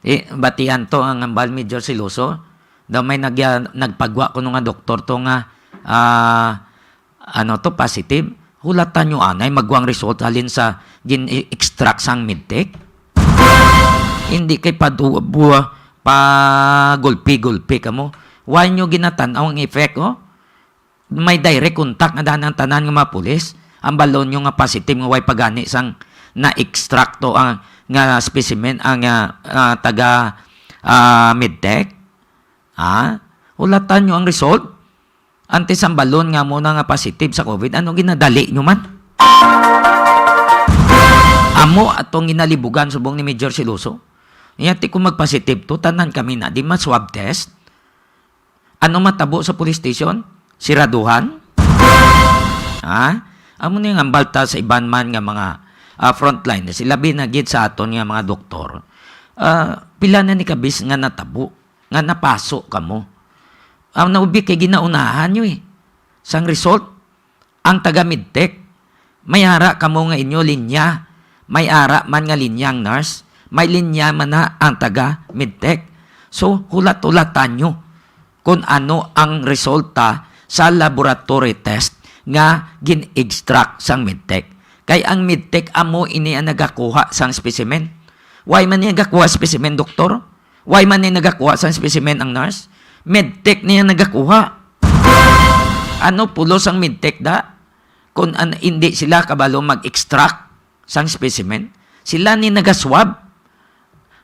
Eh, batian to ang hambal Major Siloso. Daw may nagya-, nagpagwa kuno nga doktor to nga, ah, ano to, positive. Hulatan nyo anay, magwang result halin sa gin-extract sang medtech. Hindi kay padu-, bu-, pa gulpi-gulpi kamo. Why nyo ginatan-aw ang effect, oh? May direct contact nga daan ang tanan nga mga pulis. Ang balon nyo nga positive nga way pagani sang na-extract to ang, nga specimen ang, ah, ah, taga, ah, medtech. Ha? Hulatan nyo ang result. Antes ang balon nga mo na nga positive sa COVID, ano ginadali nyo man? Amo atong ginalibugan subong ni Major Siloso. Nya ti kung mag-positive to, tanan kami na di ma-swab test. Ano matabo sa police station? Siraduhan? Ha? Amo ni nga balta sa iban man nga mga, ah, frontliners, ilabi na gid sa aton nga mga doktor. Ah, pila na ni kabis nga natabo, nga napaso kamo. Ang naubi kay ginaunahan nyo eh. Sang result, ang taga Medtech, may ara kamo nga inyo linya. May ara man nga linya ang nurse, may linya man na ang taga Medtech. So, hulat-hulatan nyo kung ano ang resulta sa laboratory test nga gin-extract sang Medtech. Kay ang Medtech amo ini ang nagakuha sang specimen. Why man niya gakuha specimen, doktor? Why man niya nagakuha sang specimen ang nurse? Medtech niya nagakuha. Ano pulos ang Medtech da? Kung an-, hindi sila kabalo mag-extract sang specimen, sila ni nagaswab.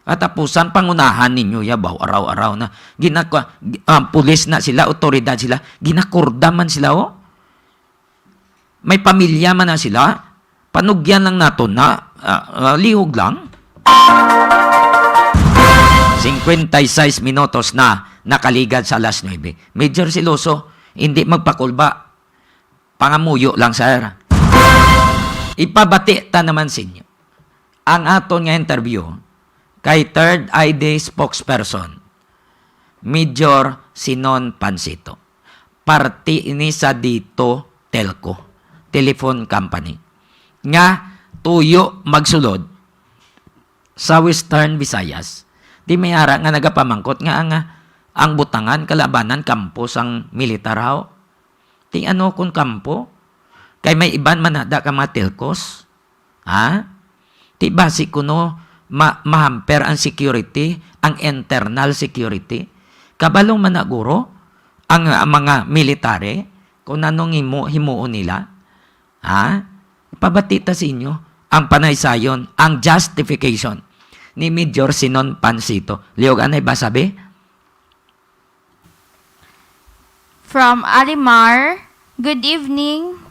Katapusan, pangunahan ninyo yabaw, araw-araw na. Ginaka-, ah, pulis na sila, otoridad sila, ginakurda man sila, oh. May pamilya man na sila, panugyan lang nato na, ah, ah, lihog lang. Cincuenta y seis minutos na nakaligad sa alas nuebe. Major Siloso, hindi magpakulba. Pangamuyo lang, sir. Ipabati ta naman sa inyo ang aton nga interview kay Third I D spokesperson, Major Sinon Pansito. Parte ini sa Dito Telco, telephone company, nga tuyo magsulod sa Western Visayas. Di may ara nga nagapamangkot nga ang, ang butangan kalabanan kampo sang militar haw. Ti ano kun kampo? Kay may iban man nada ka mga telcos. Ha? Ti basi kuno ma-, mahamper ang security, ang internal security. Kabalo man na guro ang, ah, mga military kung anong himo-, himuon nila. Ha? Ipabati ta sa inyo ang panaysayon, ang justification ni Major Sinon Pansito. Liog anay ba sabi? From Alimar, good evening.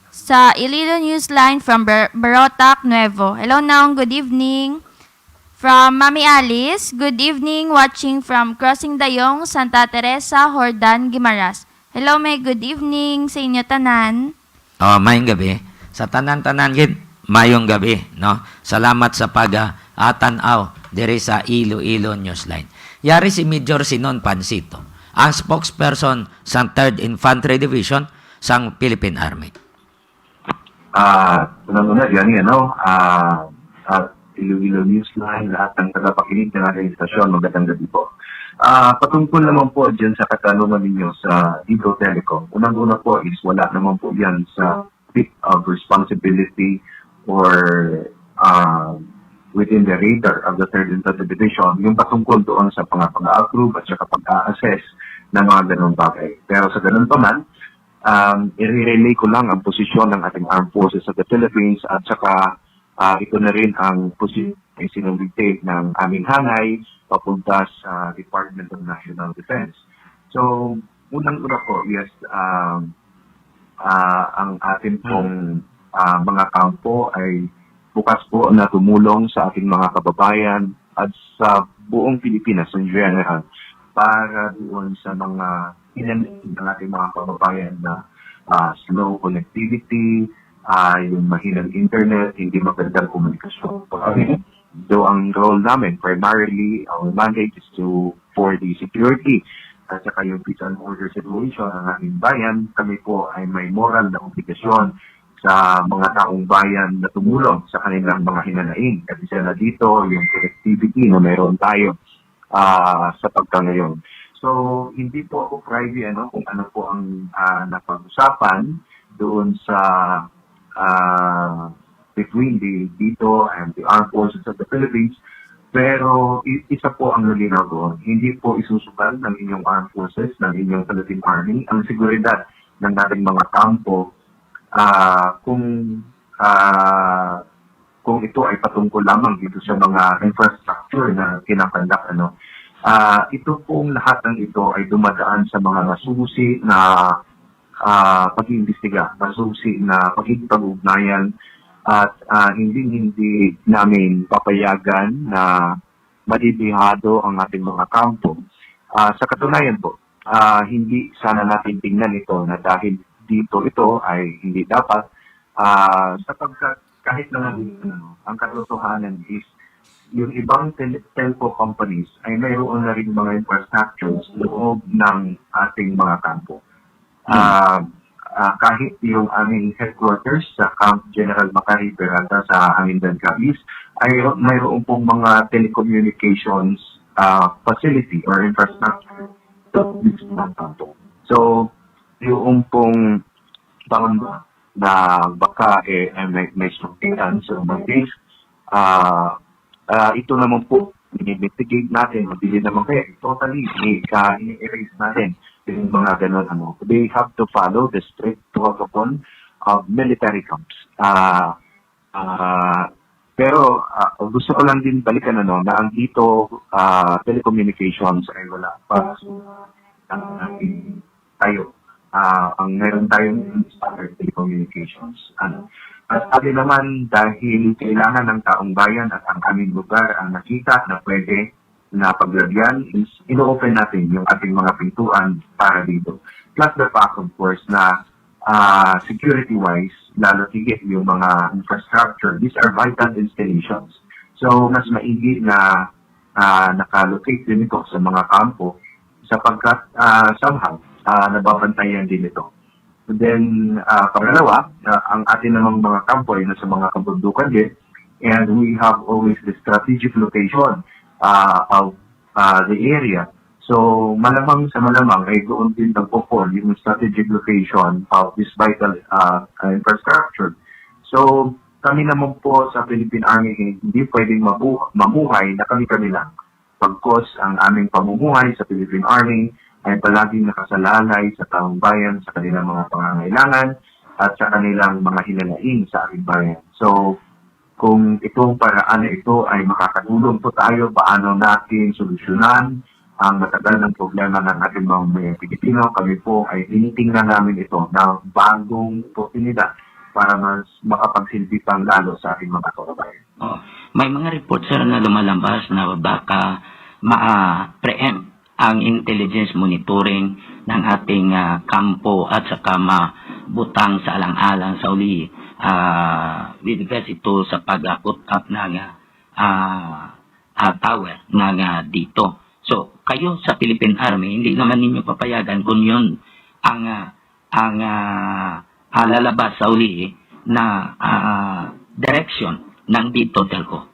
Sa Iloilo Newsline from Ber-, Barotac Nuevo. Hello, Nong. Good evening. From Mami Alice, good evening. Watching from Crossing Dayong, Santa Teresa, Jordan, Guimaras. Hello, May. Good evening sa inyo tanan. Oh, mayong gabi. Sa tanan-tanan gid, mayong gabi, no? Salamat sa pag, ah, ah, tan-aw diri sa Iloilo Newsline. Yari si Major Sinon Pansito, ang spokesperson sang Third Infantry Division sang Philippine Army. Ah, unang-una, gani, ano, ah, ah, Iloilo Newsline, lahat ng tagapakinig ng ating istasyon, magandang gabi po. Ah, patungkol naman po dyan sa katanungan ninyo sa Dito Telecom, unang-una po is wala naman po yan sa bit of responsibility or, ah, within the radar of the Third Infantry Division, yung patungkol doon sa mga pag-a-approve at saka pag-a-assess ng mga ganong bagay. Pero sa ganun pa man, um, i-relay ko lang ang posisyon ng ating Armed Forces of the Philippines at saka, ah, ito na rin ang posisyon ay sinulite ng aming hangay papunta sa Department of National Defense. So, unang-una po, yes, um, ah, ang atin pong, ah, mga kampo ay bukas po na tumulong sa ating mga kababayan at sa buong Pilipinas in general para doon sa mga hinanakit ng ating mga kababayan na, ah, slow connectivity, ah, yung mahinang internet, hindi magandang komunikasyon. So, ang role namin, primarily, our mandate is to, for the security at saka yung peace and order situation ng ating bayan. Kami po ay may moral na obligasyon sa mga taong bayan na tumulong sa kanilang mga hinanaing. Kasi siya na dito, yung connectivity na meron tayo, ah, sa pagkangayon. So, hindi po ako privy, ano, kung ano po ang, ah, napag-usapan doon sa, ah, between the dito and the Armed Forces of the Philippines. Pero i-, isa po ang nalinaw doon. Hindi po isusugal ng inyong Armed Forces, ng inyong Philippine Army, ang seguridad ng ating mga kampo, ah, kung, ah, kung ito ay patungkol lamang dito sa mga infrastructure na kinakandak, ano. Ah, ito pong lahat ng ito ay dumadaan sa mga masusi na, ah, pag-iimbestiga, masusi na pakikipag-ugnayan at, ah, hindi, hindi namin papayagan na madidihado ang ating mga kampo. Ah, sa katunayan po, ah, hindi sana natin tingnan ito na dahil dito ito ay hindi dapat. Ah, sapagkat kahit na ano, ang katotohanan is yung ibang tel-, telco companies ay mayroon na rin mga infrastructures loob ng ating mga kampo. Hmm. Ah, ah, kahit yung aming headquarters sa Camp General Macarrey Peralta sa Aguindan, Capiz, ay ro-, mayroon pong mga telecommunications, ah, facility or infrastructure sa mismo ng kampo. So, yung pong pangamba na baka, eh, eh, may, may sungkitan sa mga case, ah, ah, ito naman po, ini-investigate natin, hindi naman kaya totally ini-, ah, ini-erase natin yung mga ganun, ano. They have to follow the strict protocol of military camps. Ah, ah, Pero ah, gusto ko lang din balikan, ano, na ang Dito ah, Telecommunications ay wala pa. So, ang ating tayo, ah, ang meron tayo ngayon is other telecommunications. Ano? At sabi naman, dahil kailangan ng taong bayan at ang aming lugar ang nakita na pwede na paglagyan, is ino-open natin yung ating mga pintuan para dito. Plus the fact, of course, na ah, security-wise, lalo higit yung mga infrastructure. These are vital installations. So, mas maigi na ah, nakalocate din ito sa mga kampo sapagkat ah, somehow ah, nababantayan din ito. Then, ah, pangalawa, ah, ang atin namang mga kampo ay nasa mga kabundukan din, and we have always the strategic location ah, of ah, the area. So, malamang sa malamang ay doon din nagpo-fall yung strategic location of this vital ah, infrastructure. So, kami naman po sa Philippine Army, hindi pwedeng mabu- mamuhay na kami-kami lang. Pagkos ang aming pamumuhay sa Philippine Army ay palaging nakasalalay sa taong bayan, sa kanilang mga pangangailangan, at sa kanilang mga hinalain sa aming bayan. So, kung itong paraan na ito ay makakatulong po tayo, paano natin solusyonan ang matagal ng problema ng ating mga Pilipino, kami po ay tinitingnan namin ito na bagong oportunidad para mas makapagsilbi pang lalo sa ating mga kababayan. Oh, may mga report, sir, na lumalabas na baka ma-preempt ang intelligence monitoring ng ating ah, kampo at saka mabutang sa alang-alang sa uli ah, with regards ito sa pag-put up ng ah, ah, tower ng ah, Dito. So, kayo sa Philippine Army, hindi naman ninyo papayagan kung yun ang ah, ang ah, ah, lalabas sa uli na ah, direction ng Dito Telco.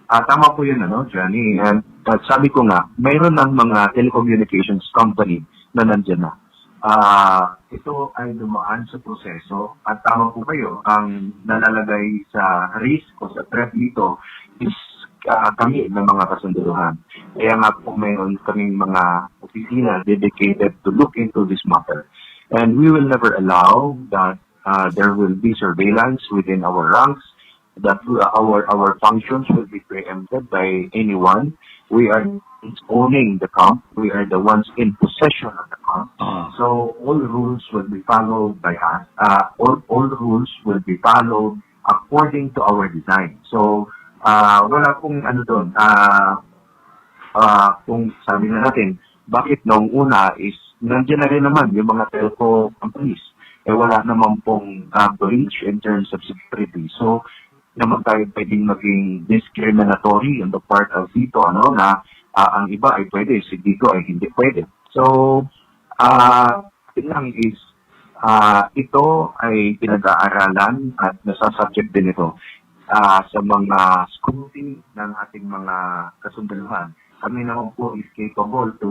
Ah, tama po yun, ano, Johnny. And uh, sabi ko nga, mayroon ng mga telecommunications company na nandiyan na. Ah, ito ay dumaan sa proseso at tama po kayo, ang nalalagay sa risk o sa threat dito is ah, kami ng mga kasundaluhan. Kaya nga po mayroon kaming mga opisina dedicated to look into this matter. And we will never allow that uh, there will be surveillance within our ranks, that uh, our our functions will be preempted by anyone. We are owning the camp. We are the ones in possession of the camp. Ah. So all rules will be followed by us. Uh, all, all rules will be followed according to our design. So uh, wala pong ano doon. Uh, uh, kung sabi na natin, bakit noong una is nandiyan na rin naman yung mga telco companies? Eh wala naman pong uh, breach in terms of security. So naman tayo pwedeng maging discriminatory on the part of Dito, ano, na ah, ang iba ay pwede, si Dito ay hindi pwede. So, ah, yun lang is, ah, ito ay pinag-aaralan at nasa-subject din ito ah, sa mga scrutiny ng ating mga kasundaluhan. Kami naman po is capable to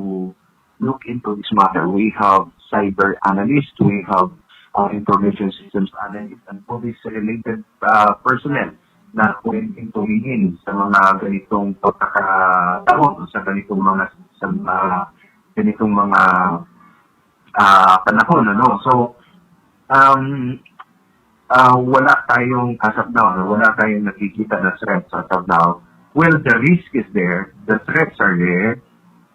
look into this matter. We have cyber analysts, we have uh, information systems analysts, and police-related uh, personnel na pwedeng tumingin sa mga ganitong pagkakataon, sa ganitong mga sa mga ganitong mga ah, panahon, ano. So um ah, wala tayong as of now, ano, wala tayong nakikita na threats as of now. Well, the risk is there, the threats are there,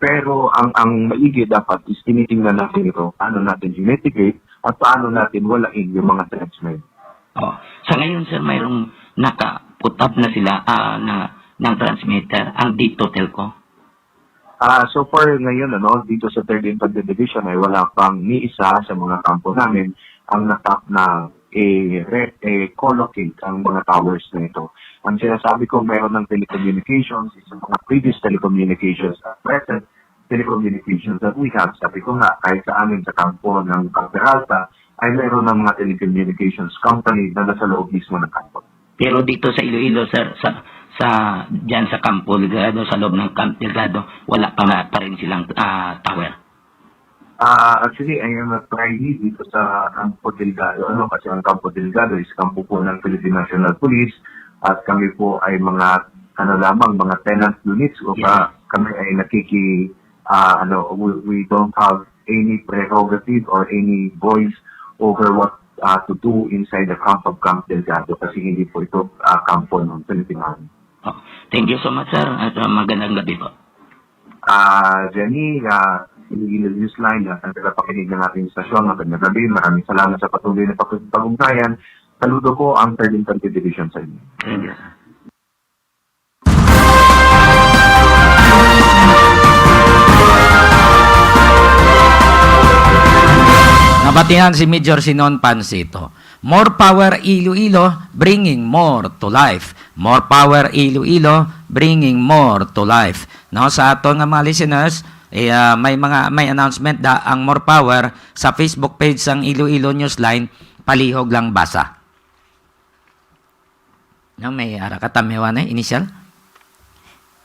pero ang ang maigi dapat is tinitingnan natin ito, paano natin i-mitigate at paano natin walain yung mga threats na yun. Oh. Sa ngayon, sir, mayroong naka-put up na sila ah, na ng transmitter, ang Dito Telco. Ah, so far ngayon, ano, dito sa Third Infantry Division ay wala pang ni isa sa mga kampo namin ang natap na i-re- i-collocate ang mga towers na ito. Ang sinasabi ko, mayroon ng telecommunications, isa mga previous telecommunications at present telecommunications that we have. Sabi ko nga, kahit sa amin sa kampo ng Camp Peralta, ay mayroon ng mga telecommunications company na nasa loob mismo ng kampo. Pero dito sa Iloilo, sir, sa sa diyan sa Campo Delgado, sa loob ng Camp Delgado, wala pa nga pa rin silang ah, tower. Ah, actually, I am a trainee dito sa Campo Delgado, ano, kasi ang Campo Delgado is kampo po ng Philippine National Police at kami po ay mga, ano lamang, mga tenant units o ka, kami ay nakiki, ah, ano, we, we don't have any prerogative or any voice over what uh, to do inside the camp of Camp Delgado kasi hindi po ito uh, kampo ng Filipino Army. Oh, thank you so much, sir, at uh, magandang gabi po. Ah, Jenny, ah, Iloilo Newsline, at ang tagapakinig ng ating istasyon, magandang gabi. Maraming salamat sa patuloy na pag-, pag-ugnayan. Saludo po ang third Infantry Division sa inyo. Thank you, sir. Nabatihan si Major Sinon Pansito. More power Iloilo, bringing more to life. More power Iloilo, bringing more to life. No, sa aton nga mga listeners, eh, ah, may mga, may announcement da ang More Power sa Facebook page sang Iloilo Newsline, palihog lang basa. No, may ara ka tamiwa na initial.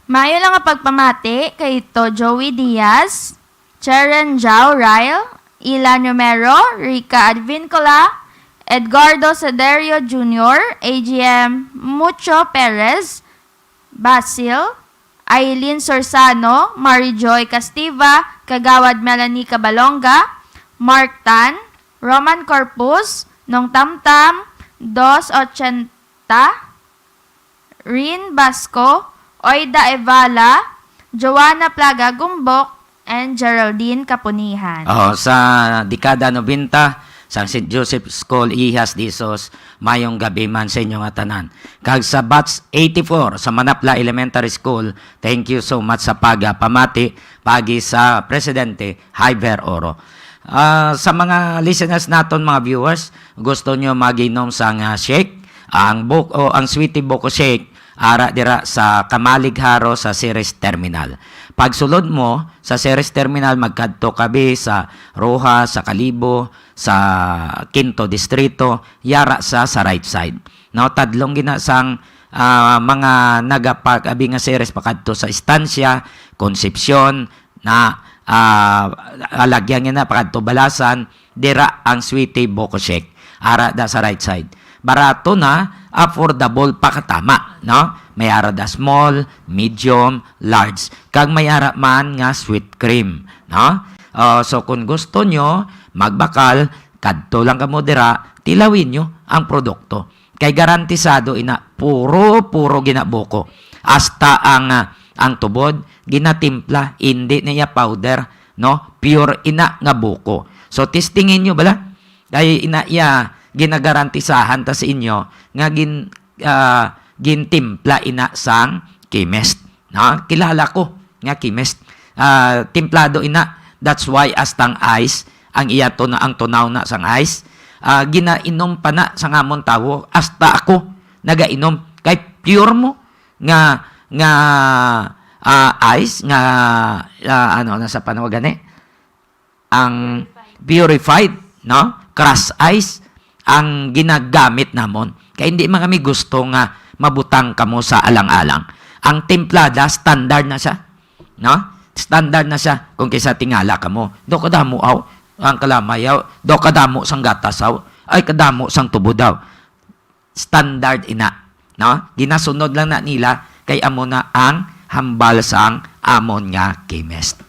Mayo lang nga pagpamati kay to Joey Diaz, Cheren Jao Ryle, Ila Numero, Rica Advincula, Edgardo Sederio Junior, A G M Mucho Perez, Basil, Aileen Sorsano, Mary Joy Castiva, Kagawad Melanie Cabalonga, Mark Tan, Roman Corpus, Nong Tamtam, Dos Ochenta, Rin Basco, Oida Evala, Joanna Plaga Gumbok, and Geraldine Kapunihan. Oh, sa dekada nobenta, sa Saint Joseph School, Ihas, Disos, mayong gabi man sa inyo nga tanan. Kag sa batch eighty-four sa Manapla Elementary School, thank you so much sa pagpamati pagi sa Presidente Javier Oro. Ah, sa mga listeners naton, mga viewers, gusto nyo maginom sang shake? Ang buko, ang Sweetie Buko Shake, ara dira sa Kamalig Haro sa Ceres Terminal. Pagsulod mo sa Ceres Terminal, magkadto ka bi sa Roxas, sa Kalibo, sa Quinto Distrito, yara sa, sa right side. No, tadlong gina sang, ah, mga nagapag-abi nga Ceres pakadto sa Estancia, Concepcion, na, ah, alagyan niya na pakadto Balasan, dira ang Sweetie Buko Shake. Ara da sa right side. Barato na, affordable pa katama, no? May ara da small, medium, large, kag may ara man nga sweet cream, no? Oh, so kung gusto nyo magbakal, kadto lang kamo dira, tilawin nyo ang produkto. Kay garantisado ina, puro, puro ginabuko. Hasta ang, ah, ang tubod, ginatimpla, indi na iya powder, no? Pure ina nga buko. So, testingin nyo bala? Kay ina iya, ginagarantisahan ta sa inyo nga gin-, ah, gintimpla ina sang chemist. No? Kilala ko nga chemist. Ah, timplado ina. That's why hasta ang ice, ang iya tuna-, ang tunaw na sang ice, ah, ginainom pa na sang amon tawo. Hasta ako nagainom. Kay pure mo nga, nga, ah, ice, nga, ah, ano, ano sa panawag gani? Ang purified, no? Crush ice ang ginagamit namon. Kay hindi man kami gusto nga mabutang kamo sa alang-alang. Ang timplada, standard na siya, no? Standard na siya. Kung kisa tingala kamo, daw kadamo, aw, ang kalamay, aw, daw kadamo sang gatas, aw, ay, kadamo sang tubod, aw. Standard ina, no? Ginasunod lang na nila kay amo na ang hambal sang amon nga chemist.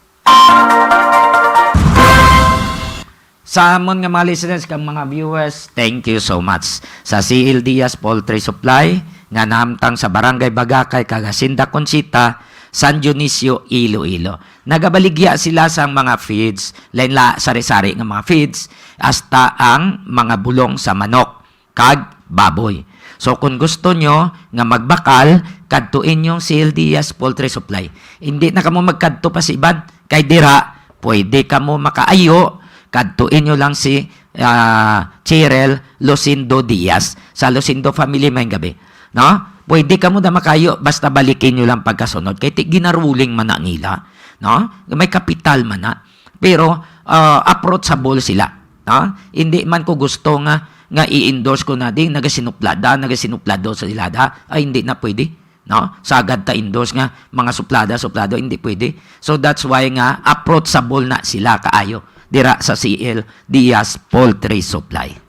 Sa amon nga mga listeners kag mga viewers, thank you so much. Sa C L Diaz Poultry Supply nga nahamtang sa Barangay Bagakay kag Hacienda Conchita, San Dionisio, Iloilo. Nagabaligya sila sang mga feeds, lain la sari-sari nga mga feeds, hasta ang mga bulong sa manok kag baboy. So, kung gusto nyo nga magbakal, kadtuin yung C L Diaz Poultry Supply. Hindi na kamo magkadto pa sa iban. Kay dira, pwede kamo makaayo, kadtuin nyo lang si, ah, Cheryl Lucindo Diaz sa Lucindo Family, may gabi. No? Pwede kamo na makaayo, basta balikin nyo lang pagkasunod. Kay ti-, ginaruling man na nila. No? May kapital man na. Pero, ah, approachable sila. No? Hindi man ko gusto nga, nga i-endorse ko na di, nagasinuplada, nagasinuplado sa ilada. Ay, hindi na pwede. No? Sagad ta endorse nga mga suplada, suplado, hindi pwede. So, that's why nga approachable na sila kaayo dira sa C L Diaz Poultry Supply.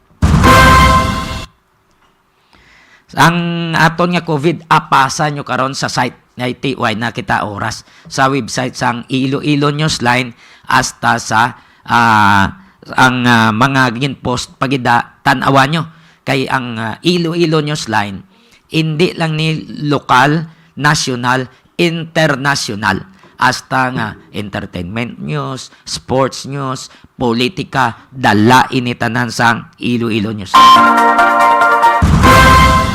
Ang aton nga COVID, apasa nyo karon sa site nga iti, way na kita oras, sa website sang Iloilo Newsline, hasta sa, ah, ang, ah, mga ginpost pagida Tan-awan nyo, kay ang, ah, Iloilo Newsline, hindi lang ni lokal, nasyonal, internasyonal. Hasta nga entertainment news, sports news, politika, dala ini tanan sang Iloilo Newsline.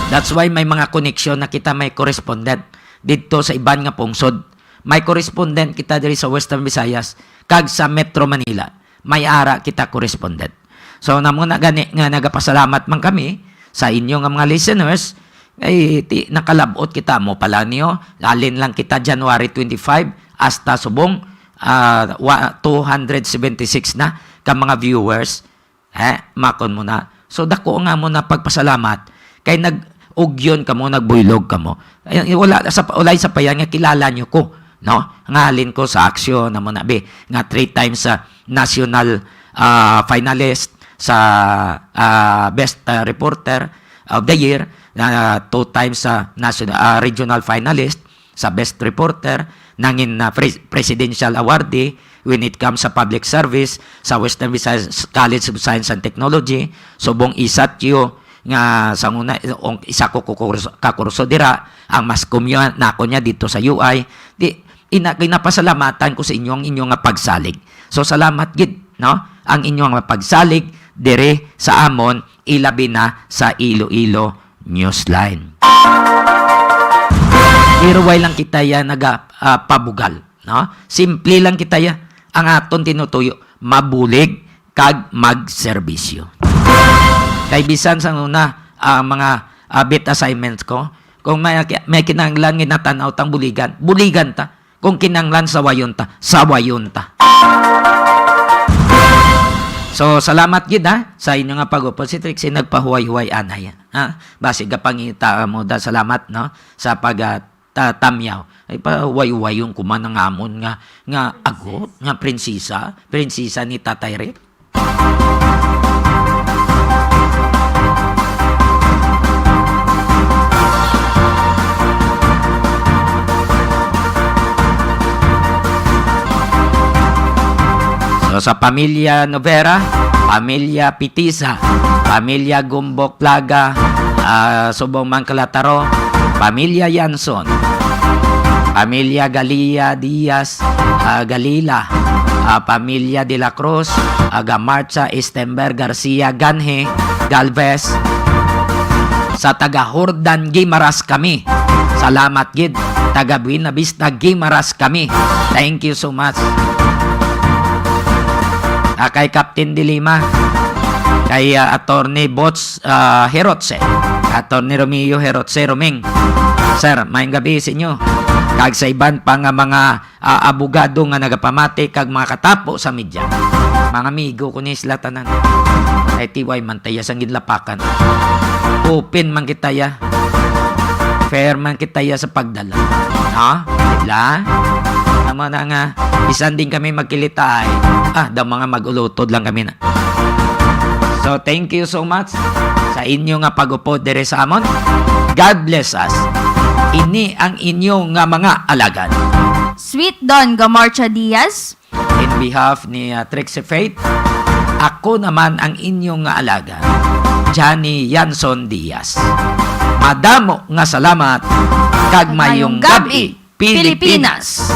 That's why may mga koneksyon na kita, may correspondent didto sa iban nga pungsod. May correspondent kita diri sa Western Visayas kag sa Metro Manila. May ara kita correspondent. So, namo na gani nga nagapasalamat man kami sa inyo nga mga listeners, ay ti, nakalab-ot kita mo pala niyo. Halin lang kita January twenty-five hasta subong, ah, wa-, two hundred seventy-six na ka mga viewers. Eh, makon mo na. So, dako nga mo na pagpasalamat kay nag-ugyon kamo, nagbuylog kamo. Ay, wala sa, walay sa payan nga kilala nyo ko, no? Nga halin ko sa aksyon, namo na, be, nga three times sa national, ah, finalist sa, ah, best, ah, reporter of the year, na two times sa national, ah, regional finalist sa best reporter, nangin na pres-, presidential awardee when it comes sa public service sa Western Visayas College of Science and Technology, subong isatyo nga sa una, ang isa ko kukurso, kakurso dira, ang mas kumyo nako niya dito sa U I. Di, ina, ginapasalamatan ko sa inyo ang inyo nga pagsalig. So, salamat gid, no? Ang inyo nga pagsalig dire sa amon, ilabi na sa Iloilo Newsline. Pero way lang kita ya naga, ah, pabugal, no? Simple lang kita ya. Ang aton tinutuyo, mabulig kag magserbisyo. Kay bisan sa una, ang mga, ah, bit assignments ko, kung may, may kinahanglan nga natanaw tang buligan, buligan ta. Kung kinahanglan sawayon ta, sawayon ta. So, salamat gid, ha, sa inyo nga pag-upod. Si Trixie nagpahuway-huway anay, ha? Basi gapangita mo da, salamat, no, sa pag, ah, ta-, tamyaw. Ay, pahuway-huwayon ko man ang amon nga, nga agot, nga prinsesa, prinsesa ni Tatay Rick. So, sa pamilya Novera, pamilya Pitisa, pamilya Gumbok Plaga, ah, subong man Kalataro, pamilya Yanson, pamilya Galia Diaz, ah, Galila, ah, pamilya De La Cruz, ah, Gamarcha, Estenberg, Garcia, Ganhe, Galvez, sa taga Jordan, Guimaras kami. Salamat gid. Taga Buena Vista, Guimaras kami. Thank you so much. Ah, kay Captain De Lima, kay, ah, Attorney Bots, ah, Herotse, Attorney Romeo Herotse Roming. Sir, maayong gabi sa inyo. Kag sa iban pa nga mga, ah, abogado nga nagapamati kag mga katapo sa media. Mga amigo ko ni sila tanan. Kay T Y man taya sang ginlapakan. Open man kita ya. Fair man kita ya sa pagdala. No? Dila? Tama na nga. Bisan din kami magkilitaay. Ah, daw mga mag-ulutod lang kami na. So, thank you so much sa inyo nga pag-upod dire sa amon. God bless us. Ini ang inyo nga mga alagad. Sweet Don Gamarcha Diaz. In behalf ni, ah, Trixie Faith, ako naman ang inyo nga alagad, Johnny Yanson Diaz. Madamo nga salamat kag mayong gab-i, Pilipinas.